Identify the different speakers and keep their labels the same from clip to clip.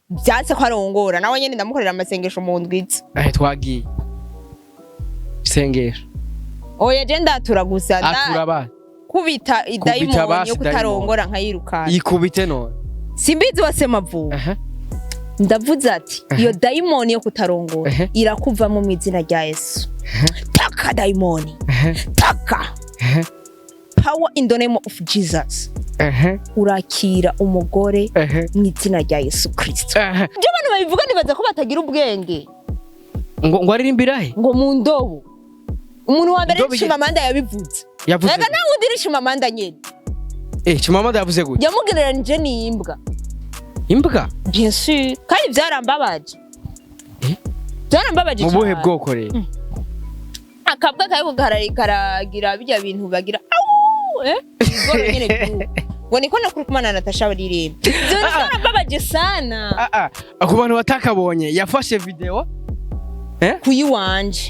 Speaker 1: Vyanse ko arongora, nawe nyene ndamukorera amasengesho mu ndwiza.
Speaker 2: Twagiye isengesho.
Speaker 1: Oya, je ndatura gusa.
Speaker 2: Atura ba
Speaker 1: Kubita
Speaker 2: Kubita
Speaker 1: idayimoni
Speaker 2: basi.
Speaker 1: yo kutarongora nkayirukana.
Speaker 2: Yikubite none.
Speaker 1: Simbizi wase mavuba. Ndavuze ati iyo dayimoni yo kutarongora irakuvamo mu izina rya Yesu. Taka dayimoni, taka. Power in the name of Jesus. Urakira umugore mu izina rya Yesu Kristo. Ibyo abantu babivuga nibaza ko batagira ubwenge.
Speaker 2: Ngo aririmbira he?
Speaker 1: Ngo mu ndobo. Umuntu wa mbere
Speaker 2: Ndobo.
Speaker 1: Chimamanda yabivuze.
Speaker 2: Yavuze?
Speaker 1: Reka nawe undi Chimamanda nyene.
Speaker 2: Chimamanda yavuze gute?
Speaker 1: Yamugereranije n'imbwa.
Speaker 2: Imbwa?
Speaker 1: Bien sûr, kandi byarambabaje.
Speaker 2: Eh?
Speaker 1: Byarambabaje
Speaker 2: Mu buhe
Speaker 1: cyane.
Speaker 2: bwoko rero?
Speaker 1: Akabwa kariko karagira bijya bintu bagira awu, ibigoro nyene by'ubu, ngo niko nakuri kumana na Natasha baririmba. Ivyo bintu byarambabaje sana.
Speaker 2: Ah, ku bantu batakabonye, yafashe video.
Speaker 1: Kuyiwanje.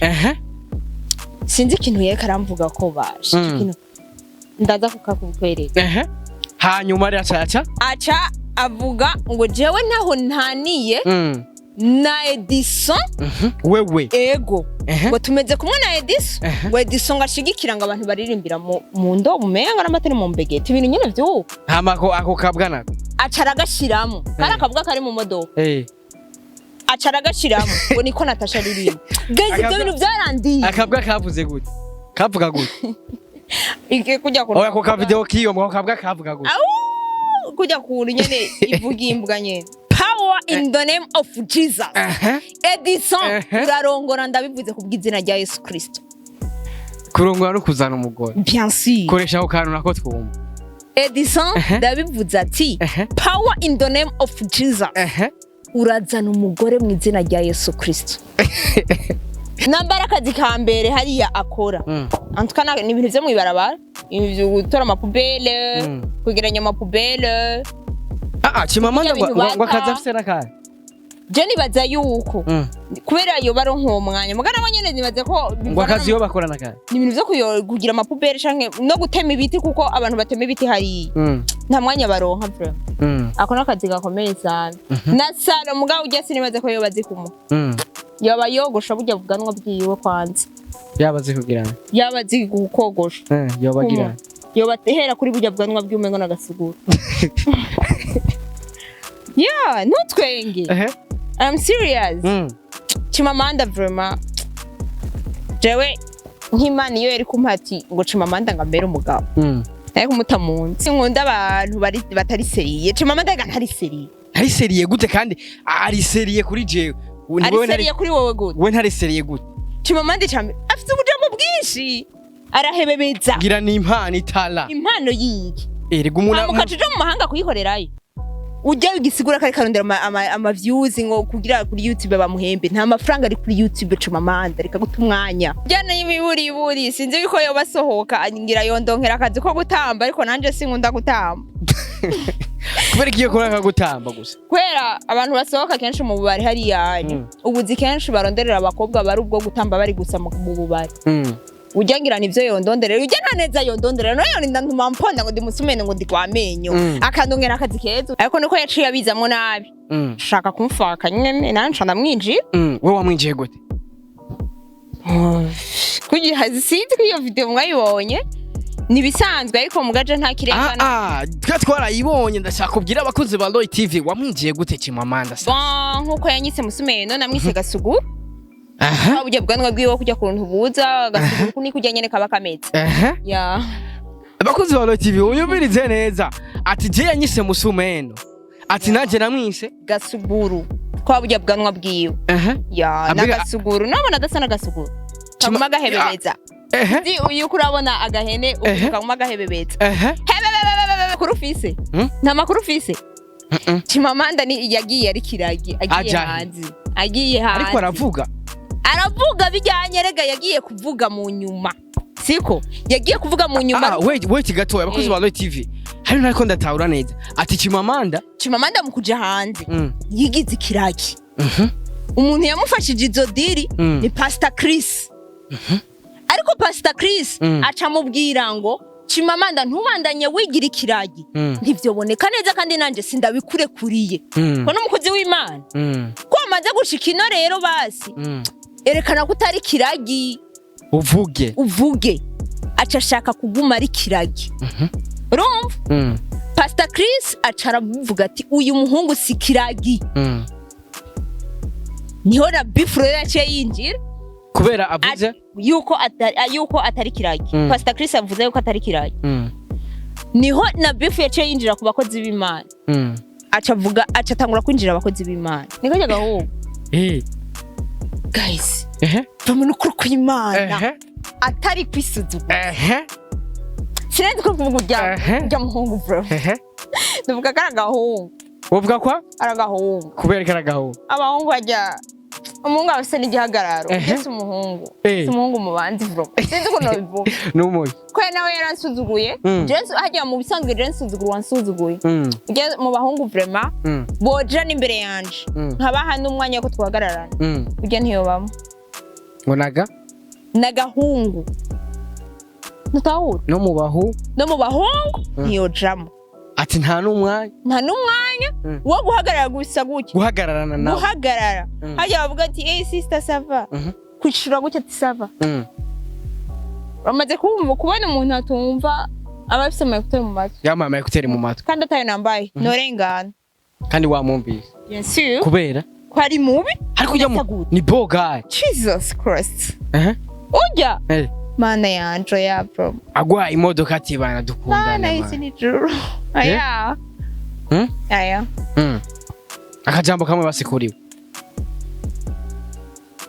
Speaker 1: Sinzi ikintu yereka aramvuga ko baje. Ico kintu ndaza kukakukwereka.
Speaker 2: Hanyuma rero aca
Speaker 1: Aca avuga ngo jewe ntaho ntaniye na Edison.
Speaker 2: Wewe?
Speaker 1: Ego. Ngo tumeze kumwe na Edison. Ngo Edison ngo ashigikira ngo abantu baririmbira mu ndobo, umenga n'amatari mu mbegeti, ibintu nyene vy'uko.
Speaker 2: Hama ako kabwa nako?
Speaker 1: Aca aragashiramo kari akabwa kari mu modoka. Aca aragashiramo ngo niko Natasha aririmba. Guys, ibyo bintu byarandiye.
Speaker 2: Akabwa kavuze gute? Kavuga gute?
Speaker 1: Iki kujya ku
Speaker 2: Oya, ako ka video kiyo ngo akabwa kavuga gute?
Speaker 1: Au, kujya kuntu nyene ivuga imbwa nyene. Power in the name of Jesus. Edison, urarongora, ndabivuze kubw'izina rya Yesu Kristo.
Speaker 2: Kurongora no kuzana umugore.
Speaker 1: Bien sûr.
Speaker 2: Koresha ako kantu nako twumva.
Speaker 1: Edison, ndabivuze ati power in the name of Jesus, urazana umugore mu izina rya Yesu Kristo. Nambara akazi ka mbere hariya akora, en tout cas, ni ibintu vyo mw'ibarabara, ibintu vyo gutora ama poubelles, kwegeranya ama poubelles.
Speaker 2: Ah, Chimamanda
Speaker 1: Ibyo bintu
Speaker 2: ngo
Speaker 1: bata.
Speaker 2: akazi afise n'akahe?
Speaker 1: Je nibaza yuko kubera yo baronka uwo mwanya, mugana bo nyene nibaza ko
Speaker 2: Ngo
Speaker 1: bivana
Speaker 2: akazi yo bakora n'akahe?
Speaker 1: Ni ibintu vyo kugira ama poubelles canke no gutema ibiti, kuko abantu batema ibiti hariya nta mwanya baronka vraiment. Ako n'akazi gakomeye cyane na salon, mugabo ujya sinibaza ko yoba azi kumuha. Yoba yogosha burya bwanwa bwiwe kwanza.
Speaker 2: Yaba azi kugira?
Speaker 1: Yaba azi kogosha.
Speaker 2: Yoba agira?
Speaker 1: Yoba hera kuri burya bwanwa bwiwe n'agasuguru. Yeah, ntutwenge. I'm serious. Chimamanda vraiment, jewe nk'Imana iyo yari kumpa ati ngo Chimamanda ngo ambere umugabo, nari kumuta mu nzi. Nkunda abantu bari batari sérieux. Chimamanda reka ntari sérieux.
Speaker 2: Ari sérieux gute? Kandi ari sérieux kuri jewe.
Speaker 1: Ari
Speaker 2: Wewe
Speaker 1: sérieux kuri wowe gute?
Speaker 2: We ntari sérieux gute?
Speaker 1: Chimamanda cyane afite ubujambo bwinshi, arahebebeza.
Speaker 2: Ngira ni impano itala.
Speaker 1: Impano yiki?
Speaker 2: Erega umuntu
Speaker 1: Hama ukaca uja mu mahanga kuyikorerayo, ujya ugisigura kari karondera ama views ngo kugira kuri YouTube bamuhembe. Nta mafaranga ari kuri YouTube. Chimamanda, reka guta umwanya. Jana y'imiburiburi, sinzi yuko yoba asohoka ngira yondonkera akazi ko gutamba, ariko nanje sinkunda gutamba.
Speaker 2: Kubera igiye kuraka gutamba gusa?
Speaker 1: Kubera abantu basohoka kenshi mu bubari hariya, ubuzi kenshi baronderera abakobwa bari ubwo gutamba, bari gusa mu bubari. Ujya ngira nivyo yondonderera, ujya nta neza yondonderera nayo yorinda ntuma mponda ngo ndimusumene ngo ndi kwa menyo. Akandongera akazi keza, ariko niko yaciye abizamwo nabi. Shaka kumfaka nyene, nanje ndamwinjira.
Speaker 2: We wamwinjiye gute?
Speaker 1: Kugira sinzi ko iyo video mwayibonye, ni ibisanzwe, ariko mugaje nta kirengana.
Speaker 2: Ah, twe twarayibonye. Ndashaka kubwira abakunzi ba Roy TV, wamwinjiye gute Chimamanda sa?
Speaker 1: Bon, nkuko yanyise musumeno, namwise gasuguru. Burya bwanwa bwiwe kujya kuntu buza gasuguru ni kujya nyene kaba kameze. Ya.
Speaker 2: Abakunzi ba Roy TV, unyumvirize neza, ati je yanyise musumeno, ati nanje namwise
Speaker 1: Gasuguru kwa burya bwanwa bwiwe. Ya. N'agasuguru nabona gasa n'agasuguru kaguma gahebebeza. Nzi uyu uko urabona agahene kaguma gahebebeza. Hebebebebebe kuri ufise. Nta makuru ufise?
Speaker 2: Mm-mm.
Speaker 1: Chimamanda ni yagiye ari kiragi agiye
Speaker 2: Ajahe.
Speaker 1: hanze, agiye hanze.
Speaker 2: Ariko aravuga.
Speaker 1: Aravuga bijyanye, rega yagiye kuvuga mu nyuma, siko yagiye kuvuga mu nyuma.
Speaker 2: Ah, wait, wait gatoya, abakozi ba Roy TV, hari nariko ndatahura neza, ati Chimamanda
Speaker 1: Chimamanda mu kuja hanze yigize ikiragi. Umuntu yamufashije izo deal ni Pastor Chris, ariko Pastor Chris aca amubwira ngo Chimamanda, ntubandanye wigira ikiragi, ntivyoboneka neza, kandi nanje sindabikurekuriye ko n'umukozi w'Imana ko wamaze gushika ino. Rero basi erekana ko utari kiragi.
Speaker 2: Uvuge.
Speaker 1: Uvuge. Aca ashaka kuguma ari kiragi, urumva? Pastor Chris aca aravuga ati: "Uyu muhungu si kiragi." Niho na beef rero yaciye yinjira.
Speaker 2: Kubera avuze
Speaker 1: Yuko atari kiragi. Pastor Chris avuze yuko atari kiragi. Niho na beef yaciye yinjira ku bakozi b'Imana. Aca avuga, aca atangura kwinjira abakozi b'Imana. Niko gahungu. Guys, bamwe n'ukuri kw'Imana, atari kwisuzugura, sinzi ko kuvuga urya urya muhungu bro. Ndavuga ko ari agahungu.
Speaker 2: Uvuga kwa?
Speaker 1: Ari agahungu.
Speaker 2: Kubera ko ari agahungu?
Speaker 1: Abahungu bajya, umuhungu aba afise n'igihagararo. Si umuhungu, si umuhungu mubanzi bro, sinzi ukuntu babivuga.
Speaker 2: N'umuyi.
Speaker 1: Kubera nawe yaransuzuguye. Hajya mu bisanzwe jewe nsuzugura uwansuzuguye. Ujya mu bahungu vraiment, boja n'imbere yanje, nkabaha n'umwanya ko twahagararana, ujya ntiyobamo.
Speaker 2: Ngo naga?
Speaker 1: N'agahungu, ntutahura?
Speaker 2: No mu bahu?
Speaker 1: No mu bahungu ntiyojamo.
Speaker 2: Ati nta n'umwanya.
Speaker 1: Nta n'umwanya wo guhagarara gusa gutya.
Speaker 2: Guhagararana nawe.
Speaker 1: Guhagarara. Hajya bavuga ati: "Hey sister, ça va?" Kwishura gutya ati: "Ça va." Bamaze kumva kubona umuntu atumva aba afise ama écouteurs mu matwi.
Speaker 2: Yambaye ama écouteurs mu matwi.
Speaker 1: Kandi atayo nambaye, norengana.
Speaker 2: Kandi wamwumvise.
Speaker 1: Bien sûr.
Speaker 2: Kubera
Speaker 1: Ko ari mubi.
Speaker 2: Ariko ujya mu
Speaker 1: Asa gute?
Speaker 2: Ni bogaye.
Speaker 1: Jesus Christ, ujya mana yanje ya bro.
Speaker 2: Agwaye imodoka ati: "Bana,
Speaker 1: Mana
Speaker 2: dukundane."
Speaker 1: y'isi n'ijuru, aya. Aya.
Speaker 2: Akajambo kamwe basikuriwe.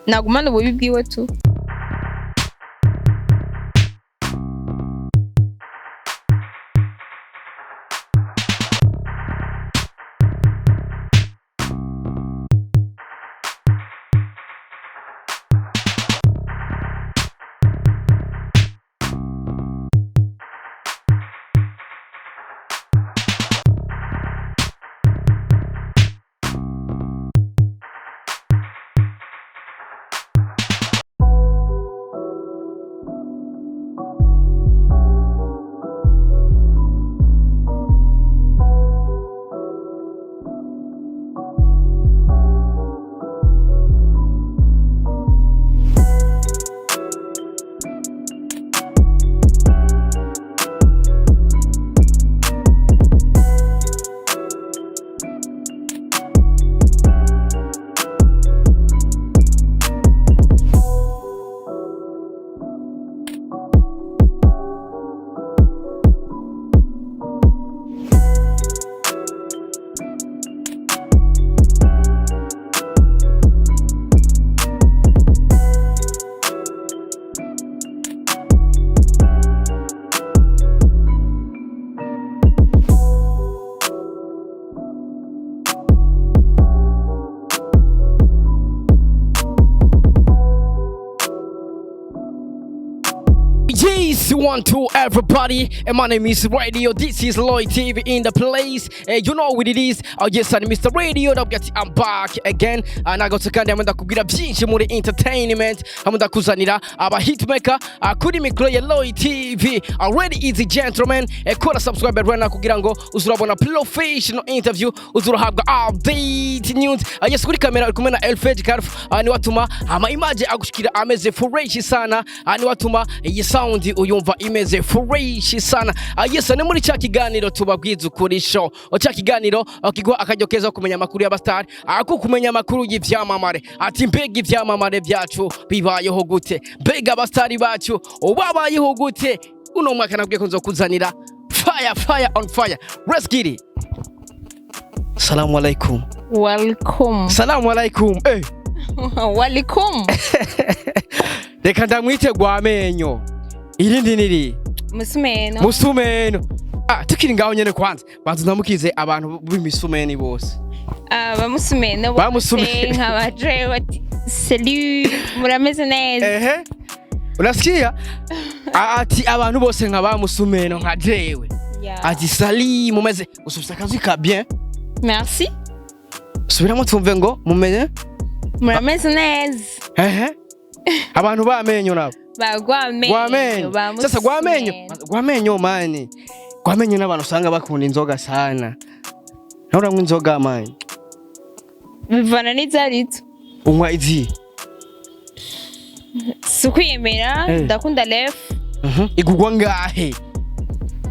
Speaker 1: Nagumana ububi bwiwe tu.
Speaker 2: Yes, one, two, everybody. And my name is Radio. This is Lloyd TV in the place. You know what it is. Oh, yes, I'm Mr. Radio. Ndavuga ati I'm back again. Nagarutse kandi hamwe ndakubwira byinshi muri entertainment. Hamwe ndakuzanira aba hitmaker kuri mikro ya Lloyd TV. Already easy gentlemen. Kora subscribe right now kugira ngo uzurabona professional interview, uzurahabwa update news. Yes, kuri kamera uri kumwe na Elfage Carf. Ni watuma ama image agushikira ameze fresh sana. Ni watuma iyi sound uyumva imeze fresh sana. Yes, ni muri cya kiganiro tubabwiza ukuri show. Cya kiganiro kiguha akaryo keza ko kumenya amakuru y'abastar, ako kumenya amakuru y'ivyamamare. Ati mbega ivyamamare byacu bibayeho gute? Mbega abastari bacu babayeho gute? Uno mwaka nabwiye ko nzokuzanira fire, fire on fire. Let's get it. Salamu alaikum.
Speaker 1: Welcome.
Speaker 2: Salamu alaikum.
Speaker 1: Welcome.
Speaker 2: Reka ndamwite gwamenyo. Irindi niri
Speaker 1: Musumeno.
Speaker 2: Musumeno. Tukiri ngaho nyene, kwanza banza ndamukize abantu b'imisumeni bose.
Speaker 1: Bamusumeno.
Speaker 2: Bamusumeno.
Speaker 1: Nka bati: "Salut, murameze neza?"
Speaker 2: Ehe, unasikia? Ati abantu bose nka bamusumeno nka jewe. Ati salut, mumeze usubisa akazi ka bien.
Speaker 1: Merci.
Speaker 2: Subiramo tumve ngo mumenye.
Speaker 1: Murameze neza.
Speaker 2: Ehe, abantu bamenyo nabo.
Speaker 1: Ba Gwamenyo.
Speaker 2: Gwamenyo.
Speaker 1: Ba
Speaker 2: Sasa Gwamenyo.
Speaker 1: Musumeno.
Speaker 2: Gwamenyo man, Gwamenyo n'abantu usanga bakunda inzoga sana. Nawe uranywa inzoga man?
Speaker 1: Bivana n'izarizo.
Speaker 2: Unywa izi?
Speaker 1: Si ukwiyemera. Ndakunda Lef.
Speaker 2: Igugwa ngahe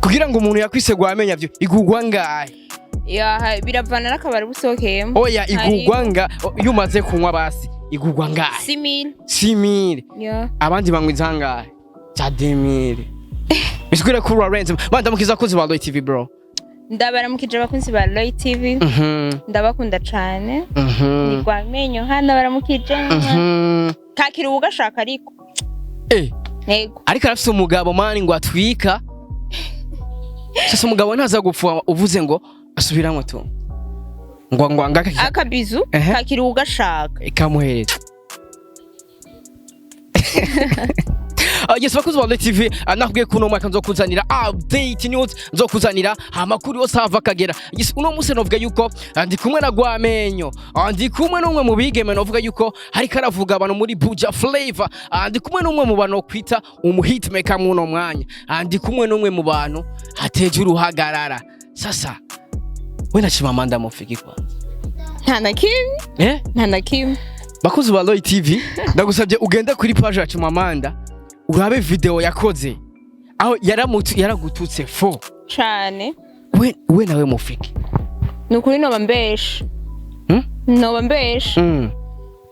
Speaker 2: kugira ngo umuntu yakwise Gwamenyo avyo? Igugwa ngahe?
Speaker 1: Ya, biravana n'akabari busohokeyemo.
Speaker 2: Oya, igugwa nga iyo umaze kunywa basi igugwa ngahe?
Speaker 1: 6000.
Speaker 2: 6000?
Speaker 1: Ya.
Speaker 2: Abandi banywa izangahe? Za 2000. Bisigura ko urarenze. Bandamukiza abakozi ba Roy TV, bro.
Speaker 1: Ndabaramukije abakunzi ba Roy TV. Ndabakunda cane. Ni Gwamenyo hano, baramukije. Kakira ugashaka ariko. Yego.
Speaker 2: Ariko arafise umugabo man, ngo atwika. Sasa umugabo ntaza gupfa uvuze ngo asubiramwo tu ngo ngaka.
Speaker 1: Akabizu. Kakira ugashaka.
Speaker 2: Ikamuhereza. Yes, bakuzi ba Roy TV, nakubwiye ko uno mwaka nzokuzanira update news, nzokuzanira amakuru yose ava akagera. Yes, uno munsi novuga yuko ndi kumwe na Gwamenyo. Ndi kumwe n'umwe mu bigeme novuga yuko hariko aravuga abantu muri Buja Flavor. Ndi kumwe n'umwe mu bantu kwita umuhitmaker muno mwanya. Ndi kumwe n'umwe mu bantu hateje uruhagarara. Sasa we na Chimamanda mufiki kwanza?
Speaker 1: Nta na kimwe.
Speaker 2: Eh?
Speaker 1: Nta na kimwe.
Speaker 2: Bakuzi ba Roy TV, ndagusabye ugende kuri page ya Chimamanda urabe video yakoze aho yaramutse yaragututse fo.
Speaker 1: Cane.
Speaker 2: We nawe mufiki?
Speaker 1: Ni ukuri noba mbesha. Noba mbesha.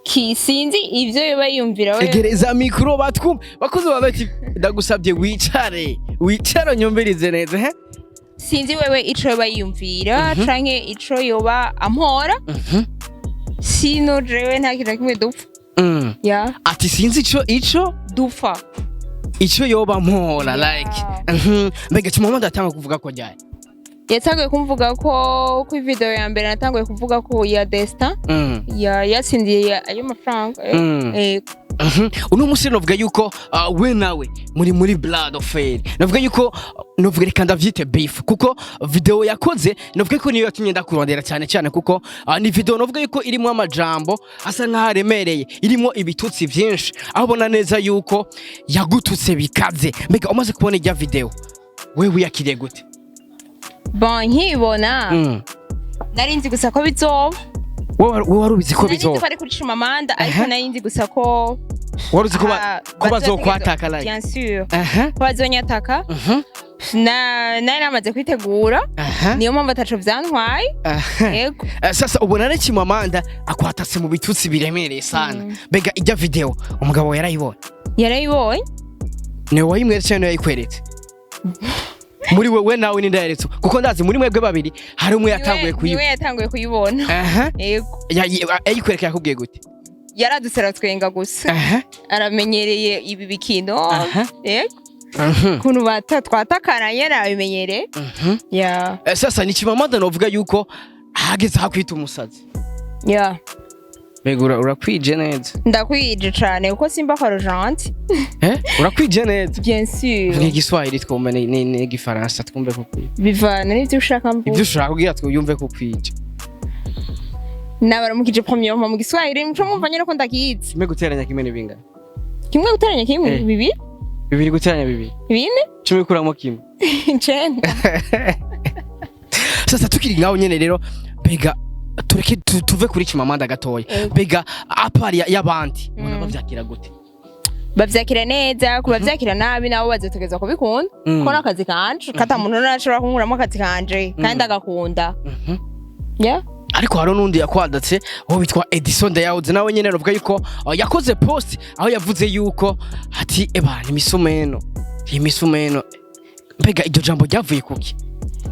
Speaker 1: Ki sinzi ivyo yoba yiyumvira we.
Speaker 2: Egereza mikro batwumve. Bakuzi ba Roy TV, ndagusabye wicare, wicare unyumvirize neza he.
Speaker 1: Sinzi wewe ico yoba yiyumvira canke ico yoba ampora. Sino jewe nta kintu na kimwe dupfa. Ya.
Speaker 2: Ati sinzi ico
Speaker 1: Dupfa.
Speaker 2: ico yoba mpora. Like Mbega Chimamanda atanga kuvuga ko ryari?
Speaker 1: Yatanguye kumvuga ko kuri video ya mbere natanguye kuvuga ko ya Destin ya yatsindiye ayo mafaranga.
Speaker 2: Uno munsi novuga yuko we nawe muri blood of fail, novuga yuko novuga reka ndavyite beef, kuko video yakoze novuga ko niyo yatumye ndakurondera cyane cyane, kuko ni video novuga yuko irimo amajambo asa nkaho aremereye, irimo ibitutsi vyinshi, aho ubona neza yuko yagututse bikaze. Mbega umaze kubona irya video we wiyakiriye gute?
Speaker 1: Bon, nkibona nari nzi gusa ko bizoba.
Speaker 2: Wowe wari ubizi ko
Speaker 1: Nari nzi
Speaker 2: bizoba?
Speaker 1: ko ari kuri Chimamanda, ariko nari nzi gusa ko
Speaker 2: Wari uzi ko ko bazokwataka like?
Speaker 1: Bien sûr ko bazonyataka. Na nari namaze kwitegura. Niyo mpamvu ataco vyantwaye. Yego.
Speaker 2: Sasa ubona rero Chimamanda akwatatse mu bitutsi biremereye sana. Mbega ijya video umugabo yarayibonye?
Speaker 1: Yarayibonye.
Speaker 2: Niwe wayimweretse cyangwa niwe yayikweretse? Muri wewe nawe ni ndayeretse, kuko ndazi muri mwebwe babiri hari umwe yatanguye
Speaker 1: Niwe
Speaker 2: kuyibona.
Speaker 1: yatanguye kuyibona. Yego.
Speaker 2: Yayikwereka yakubwiye gute?
Speaker 1: Yaradutse aratwenga gusa. Aramenyereye ibi bikino. Yego. Ukuntu twatakaranye yarabimenyereye. Ya.
Speaker 2: Sasa ni Chimamanda novuga yuko hageze hakwita umusazi.
Speaker 1: Ya.
Speaker 2: Mbega urakwije neza?
Speaker 1: Ndakwije cane kuko simba ko gentil.
Speaker 2: Eh, urakwije neza?
Speaker 1: Bien sûr.
Speaker 2: Vuga igiswahili twumve n'igifaransa twumve ko kwije.
Speaker 1: Bivana n'ivyo ushaka mvuga.
Speaker 2: Ibyo ushaka kugira twumve ko kwije.
Speaker 1: Nabaramukije premièrement mu giswahili, muco mwumva nyene ko ndakizi.
Speaker 2: Kimwe guteranya kimwe ni bingana?
Speaker 1: Kimwe guteranya kimwe? Bibiri.
Speaker 2: Bibiri guteranya bibiri?
Speaker 1: 4.
Speaker 2: 10 gukuramo kimwe?
Speaker 1: 9.
Speaker 2: Sasa tukiri ngaho nyene rero, mbega tureke tuve kuri Chimamanda gatoya. Mbega à part y'abandi ubona bavyakira gute?
Speaker 1: Bavyakira neza. Kubavyakira nabi nabo bazotegeza kubikunda. Ko n'akazi kanje kata muntu ntashobora kunkuramo akazi kanje kandi agakunda. Yeah.
Speaker 2: Ariko hari n'undi yakwadatse uwo bitwa Edison Ndayahoze, nawe nyene aravuga yuko yakoze post aho yavuze yuko ati eba ni misumeno, imisumeno. Mbega iryo jambo ryavuye kuki?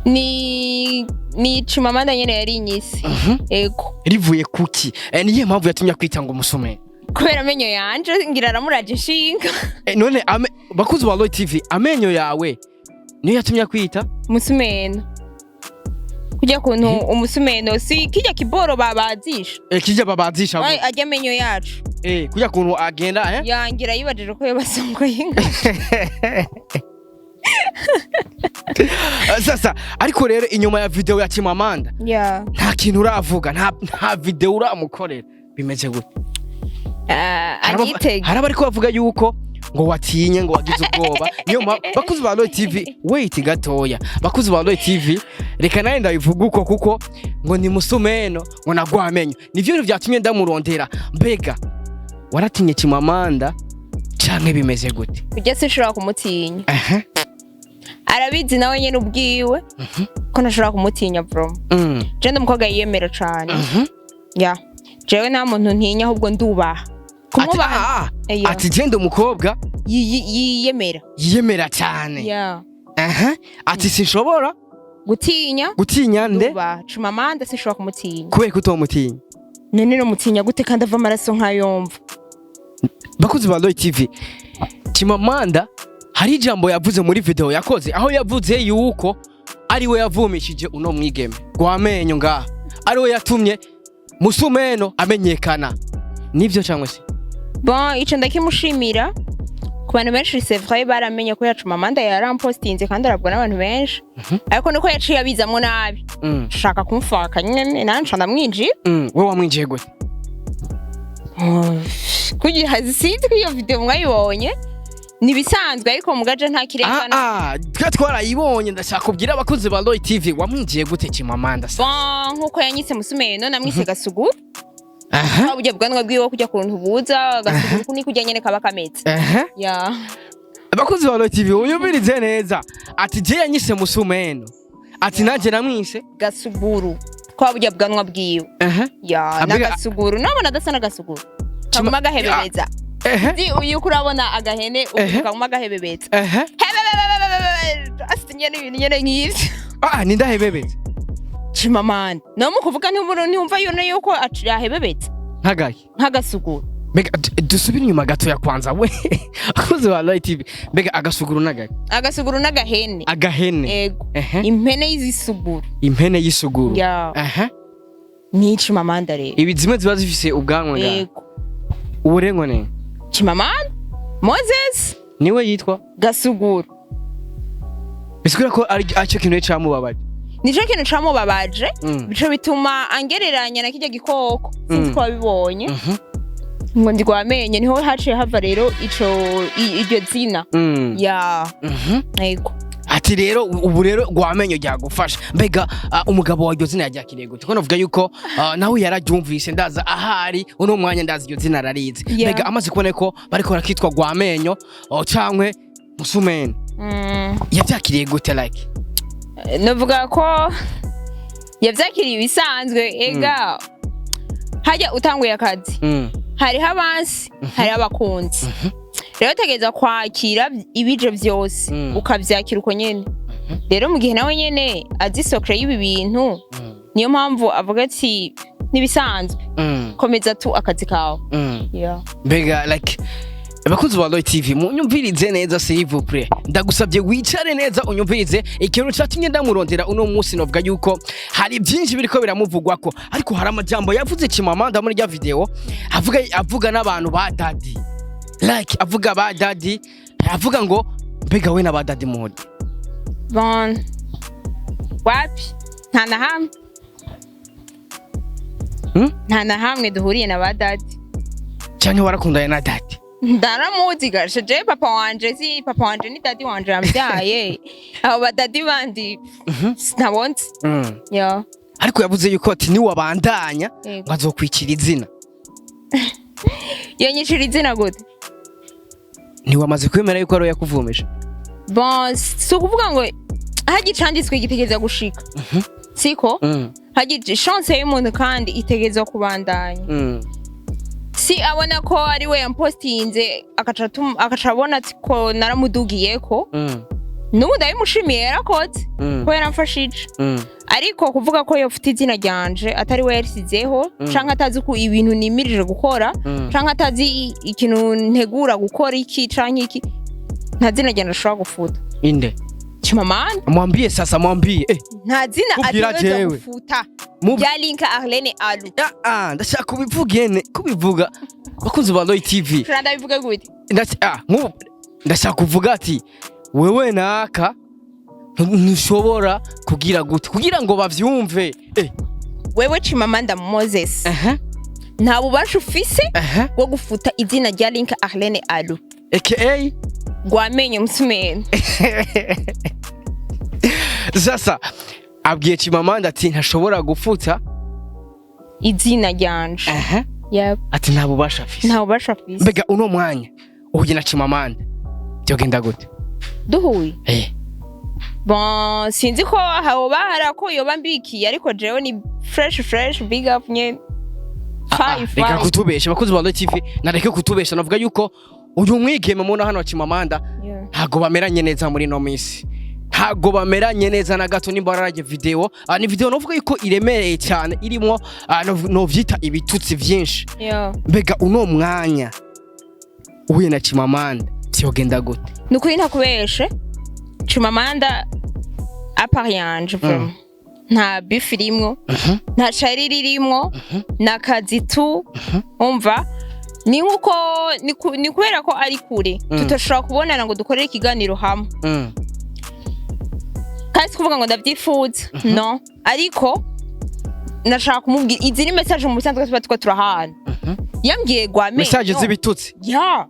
Speaker 1: Ni Chimamanda nyene yari inyisi. Ego.
Speaker 2: Rivuye kuki? Niye mpamvu yatumye akwita ngo umusumeno?
Speaker 1: Kubera amenyo yanje, ngira aramuraje inshinga.
Speaker 2: None bakuzi ba Roy TV, amenyo yawe niyo yatumye akwita
Speaker 1: Umusumeno, kurya kuntu umusumeno si kirya kiboro babazisha?
Speaker 2: Kijya babazisha.
Speaker 1: Ay, arya amenyo yacu.
Speaker 2: Kurya kuntu agenda?
Speaker 1: Yangira yibajije ko yabasongoye inka.
Speaker 2: Sasa ariko rero inyuma ya video ya Chimamanda nta kintu uravuga, nta video uramukorera, bimeze gute?
Speaker 1: Anyitege.
Speaker 2: Hari abariko bavuga yuko ngo watinye, ngo wagize ubwoba. Niyo mpamvu, bakuzi ba Roy TV, wait gatoya, bakuzi ba Roy TV, reka nawe ndabivuga uko, kuko ngo ni musumeno, ngo nagwamenyo, nivyo bintu vyatumye ndamurondera. Mbega waratinye Chimamanda canke bimeze gute?
Speaker 1: Ujya sinshobora kumutinya. Arabizi nawe nyene ubwiwe ko ntashobora kumutinya, bro. Je ndi umukobwa yiyemera cane. Ya, jewe nta muntu ntinya, ahubwo ndubaha.
Speaker 2: Ati,
Speaker 1: Kumwubaha.
Speaker 2: ah, ah,
Speaker 1: Eyo.
Speaker 2: ati je umukobwa
Speaker 1: Yiyemera.
Speaker 2: Yiyemera cyane.
Speaker 1: Ya.
Speaker 2: Aha, ati sinshobora
Speaker 1: gutinya.
Speaker 2: Gutinya nde?
Speaker 1: Ndubaha Chimamanda, sinshobora kumutinya.
Speaker 2: Kubera ko utomutinya?
Speaker 1: None nomutinya gute kandi ava amaraso nkayomva?
Speaker 2: Bakuzi ba Roy TV, Chimamanda hari ijambo yavuze muri video yakoze, aho yavuze yuko ari we yavumishije uno mwigeme Rwamenyo ngaha, ari we yatumye Musumeno amenyekana. Nivyo cyangwa se?
Speaker 1: Bon, ico ndakimushimira. Ku bantu benshi, c'est vrai, baramenye ko yacu Chimamanda yarampostinze kandi arabwa n'abantu benshi, ariko niko yaciye abizamwo nabi. Shaka kumfaka nyene, nanje ndamwinjira.
Speaker 2: We wamwinjiye gute?
Speaker 1: Kugira sinzi ko iyo video mwayibonye, ni ibisanzwe, ariko mugaje nta
Speaker 2: Ah,
Speaker 1: kirekana.
Speaker 2: ah, twe twarayibonye. Ndashaka kubwira abakozi ba Roy TV, wamwinjiye gute Chimamanda sa?
Speaker 1: Bon, nkuko yanyise musumeno, namwise gasuguru. Burya bwanwa bwiwe kujya kuntu buza gasuguru, ni kujya nyene kaba kameze. Ya.
Speaker 2: Abakozi ba Roy TV, unyumvirize neza. Ati je yanyise musumeno, ati nanje namwise
Speaker 1: gasuguru kwa burya bwanwa bwiwe. Ya. N'agasuguru nabona adasa n'agasuguru, kaguma gahebebeza. Ndi uyu urabona agahene ubu kaguma gahebebeza. Hebebebebebe, asa nyene ibintu nyene nk'ivyo.
Speaker 2: Ah, nindahebebeza?
Speaker 1: Chimamanda no mu kuvuga ntiyumva yone yuko yahebebetse.
Speaker 2: Nkagaye?
Speaker 1: Nk'agasuguru.
Speaker 2: Mbega dusubire inyuma gatoya kwanza we, abakozi ba Roy TV, mbega agasuguru n'agaye?
Speaker 1: Agasuguru n'agahene.
Speaker 2: Agahene?
Speaker 1: Ego. Impene y'izisuguru.
Speaker 2: Impene y'isuguru.
Speaker 1: Ya. Ni Chimamanda rero.
Speaker 2: Ibi zimwe ziba zifise ubwanwa ngaha?
Speaker 1: Ego.
Speaker 2: Uburengo ne?
Speaker 1: Chimamanda Moses.
Speaker 2: Niwe yitwa
Speaker 1: gasuguru.
Speaker 2: Bisigura ko ari aricyo kintu camubabaje?
Speaker 1: Nico kintu camubabaje. Bico bituma angereranya na kirya gikoko, sinzi ko wabibonye. Ngo ndigwamenye, niho haciye hava rero ico iryo zina. Ya. Ego.
Speaker 2: Ati rero ubu rero rwamenyo ryagufasha. Mbega umugabo wa iryo zina yaryakiriye gute? Ko navuga yuko nawe yararyumvise, ndaza ahari uno mwanya, ndazi iryo zina ararizi. Mbega amaze kubona ko bariko barakitwa rwamenyo, cankwe musumeni, yavyakiriye gute, like?
Speaker 1: Novuga ko yavyakiriye ibisanzwe. Ega hajya utanguye akazi, hariho abansi, hariho abakunzi. Rero utegereza kwakira ibije vyose, ukavyakira uko nyene. Rero mu gihe nawe nyene azi secret y'ibi bintu, niyo mpamvu avuga ati nibisanzwe, komeza tu akazi kawe. Yeah.
Speaker 2: Mbega like, abakunzi ba Roy TV, munyumvirize neza, s'il vous plaît, ndagusabye wicare neza unyumvirize ikintu catumye ndamurondera uno munsi. Novuga yuko hari byinshi biriko biramuvugwako, ariko hari amajambo yavuze Chimamanda muri rya video, avuga n'abantu ba daddy, like avuga ba daddy, avuga ngo mbega we na ba daddy muhuri?
Speaker 1: Bon, wapi, nta na hamwe. Nta na hamwe duhuriye na ba daddy.
Speaker 2: Canke warakundanye na daddy?
Speaker 1: Ndaramuzi gashe. Je papa wanje, si papa wanje, ni daddy wanje yambyaye. Abo ba daddy bandi sinabonze. Ya.
Speaker 2: Ariko yavuze yuko ati niwabandanya
Speaker 1: Yego.
Speaker 2: ngo azokwikira izina.
Speaker 1: Yonyicira izina gute?
Speaker 2: Ntiwamaze kwemera yuko ari we yakuvumije?
Speaker 1: Bon, si ukuvuga ngo hajya icanditswe gitegereza gushika, siko? Hajya chance y'umuntu kandi itegerezwa kubandanya. Si abona ko ari we yampostinze, agaca abona ati ko naramudugiyeko. N'ubu ndabimushimiye, yarakoze ko yaramfashije. Ariko kuvuga ko yofite izina ryanje atari we yarisizeho, canke atazi ko ibintu nimirije gukora, canke atazi ikintu ntegura gukora iki canke iki, nta zina ryanje ashobora gufuta.
Speaker 2: Inde?
Speaker 1: Chimamanda.
Speaker 2: Mwambie sasa, mwambie.
Speaker 1: Nta zina
Speaker 2: Kubwira
Speaker 1: ategerezwa
Speaker 2: jewe.
Speaker 1: gufuta rya Linka Arlene Alu.
Speaker 2: Ah, ah, ndashaka kubivugene kubivuga, bakunzi ba Roy TV.
Speaker 1: Shora ndabivuge gute?
Speaker 2: Nk'ubu ndashaka kuvuga ati wewe naka ntushobora kugira gute kugira ngo bavyumve.
Speaker 1: Wewe Chimamanda Moses, Nta bubasha ufise bwo gufuta izina rya Link Arlene Alu
Speaker 2: aka
Speaker 1: Rwamenye Umusumeni.
Speaker 2: Sasa abwiye Chimamanda ati ntashobora gufuta
Speaker 1: izina ryanje. Yep.
Speaker 2: Ati nta bubasha afise.
Speaker 1: Nta bubasha afise.
Speaker 2: Mbega uno mwanya uhuye na Chimamanda byogenda gute?
Speaker 1: Duhuye?
Speaker 2: Eh.
Speaker 1: Bon, sinzi ko hoba hari ako yoba mbikiye, ariko jewe ni fresh fresh, big up nye. Five,
Speaker 2: Reka
Speaker 1: five.
Speaker 2: kutubesha, abakozi ba Royal TV, nareke kutubesha. Navuga yuko uyu mwigeme mubona hano wa Chimamanda ntago bameranye neza muri ino minsi, ntago bameranye neza na gato. Nimba wararanye video, ni video novuga yuko iremereye cyane, irimo novyita ibitutsi vyinshi. Mbega uno mwanya uhuye na Chimamanda vyogenda gute?
Speaker 1: Ni ukuri ntakubeshe, Chimamanda à part yanje vraiment nta beef irimwo, nta shari ririmwo, ni akazi tu. Umva, ni nkuko ni kubera ko ari kure, tutashobora kubonana ngo dukorere ikiganiro hamwe. Kandi si kuvuga ngo ndavyifuza, no, ariko nashaka kumubwira izi ni message mu bisanzwe tuba turiko turahana. Yambwiye gwamenyo.
Speaker 2: Message z'ibitutsi?
Speaker 1: Ya,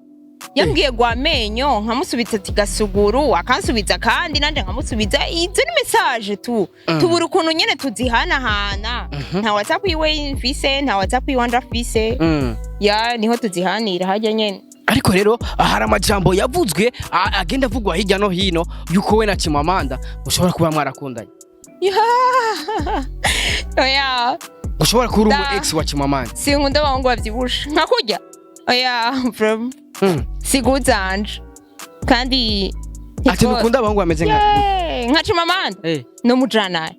Speaker 1: yambwiye gwamenyo, nkamusubiza ati gasuguru, akansubiza kandi nanje nkamusubiza. Izo ni message tu tubura ukuntu nyene tuzihanahana. Nta WhatsApp iwe mfise, nta WhatsApp iwanje afise. Ya, niho tuzihanira harya nyene.
Speaker 2: Ariko rero hari amajambo yavuzwe, agenda avugwa hirya no hino, yuko we na Chimamanda mushobora kuba mwarakundanye.
Speaker 1: Ya, oya.
Speaker 2: Ushobora kuba uri umu
Speaker 1: Da.
Speaker 2: ex wa Chimamanda.
Speaker 1: Sinkunda abahungu bavyibushe nka kurya, oya, vraiment. Siguzanje kandi.
Speaker 2: Ati ntukunda abahungu bameze nka
Speaker 1: Yeah, nka Chimamanda no mujanaye.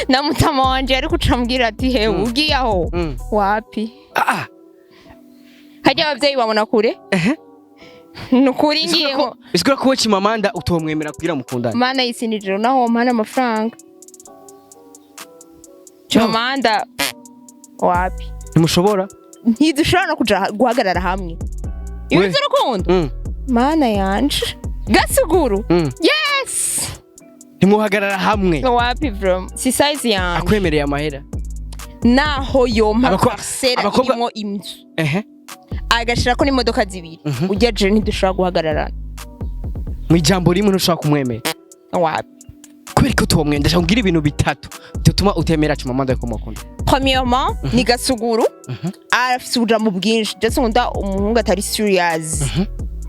Speaker 1: Na mutama wanje ariko ucambwira ati hewe, ugiye aho wapi? Harya abavyeyi babona kure. Nukuri ngiyeho.
Speaker 2: Bisigura ko we Chimamanda utomwemera kugira mukundane.
Speaker 1: Mana yisinijiro naho mpana amafaranga, Chimamanda wapi.
Speaker 2: Ntimushobora.
Speaker 1: Ntidushobora no kuja guhagarara hamwe
Speaker 2: We.
Speaker 1: ibintu by'urukundo. Mana yanje, gasuguru. Yes.
Speaker 2: Ntimuhagarara hamwe.
Speaker 1: Wapi bro, si size yanje.
Speaker 2: Akwemereye amahera?
Speaker 1: Naho yompa parcelle irimo inzu, agashirako n'imodoka zibiri, ujya je ntidushobora guhagararana.
Speaker 2: Mu ijambo rimwe, ntushobora kumwemera?
Speaker 1: Wapi.
Speaker 2: Kubera ko utomwemera, ndashaka kugira ibintu bitatu bituma utemera Chimamanda ko mukunda.
Speaker 1: Premièrement ni gasuguru, arafise ubujambo bwinshi. Je sinkunda umuhungu atari serious,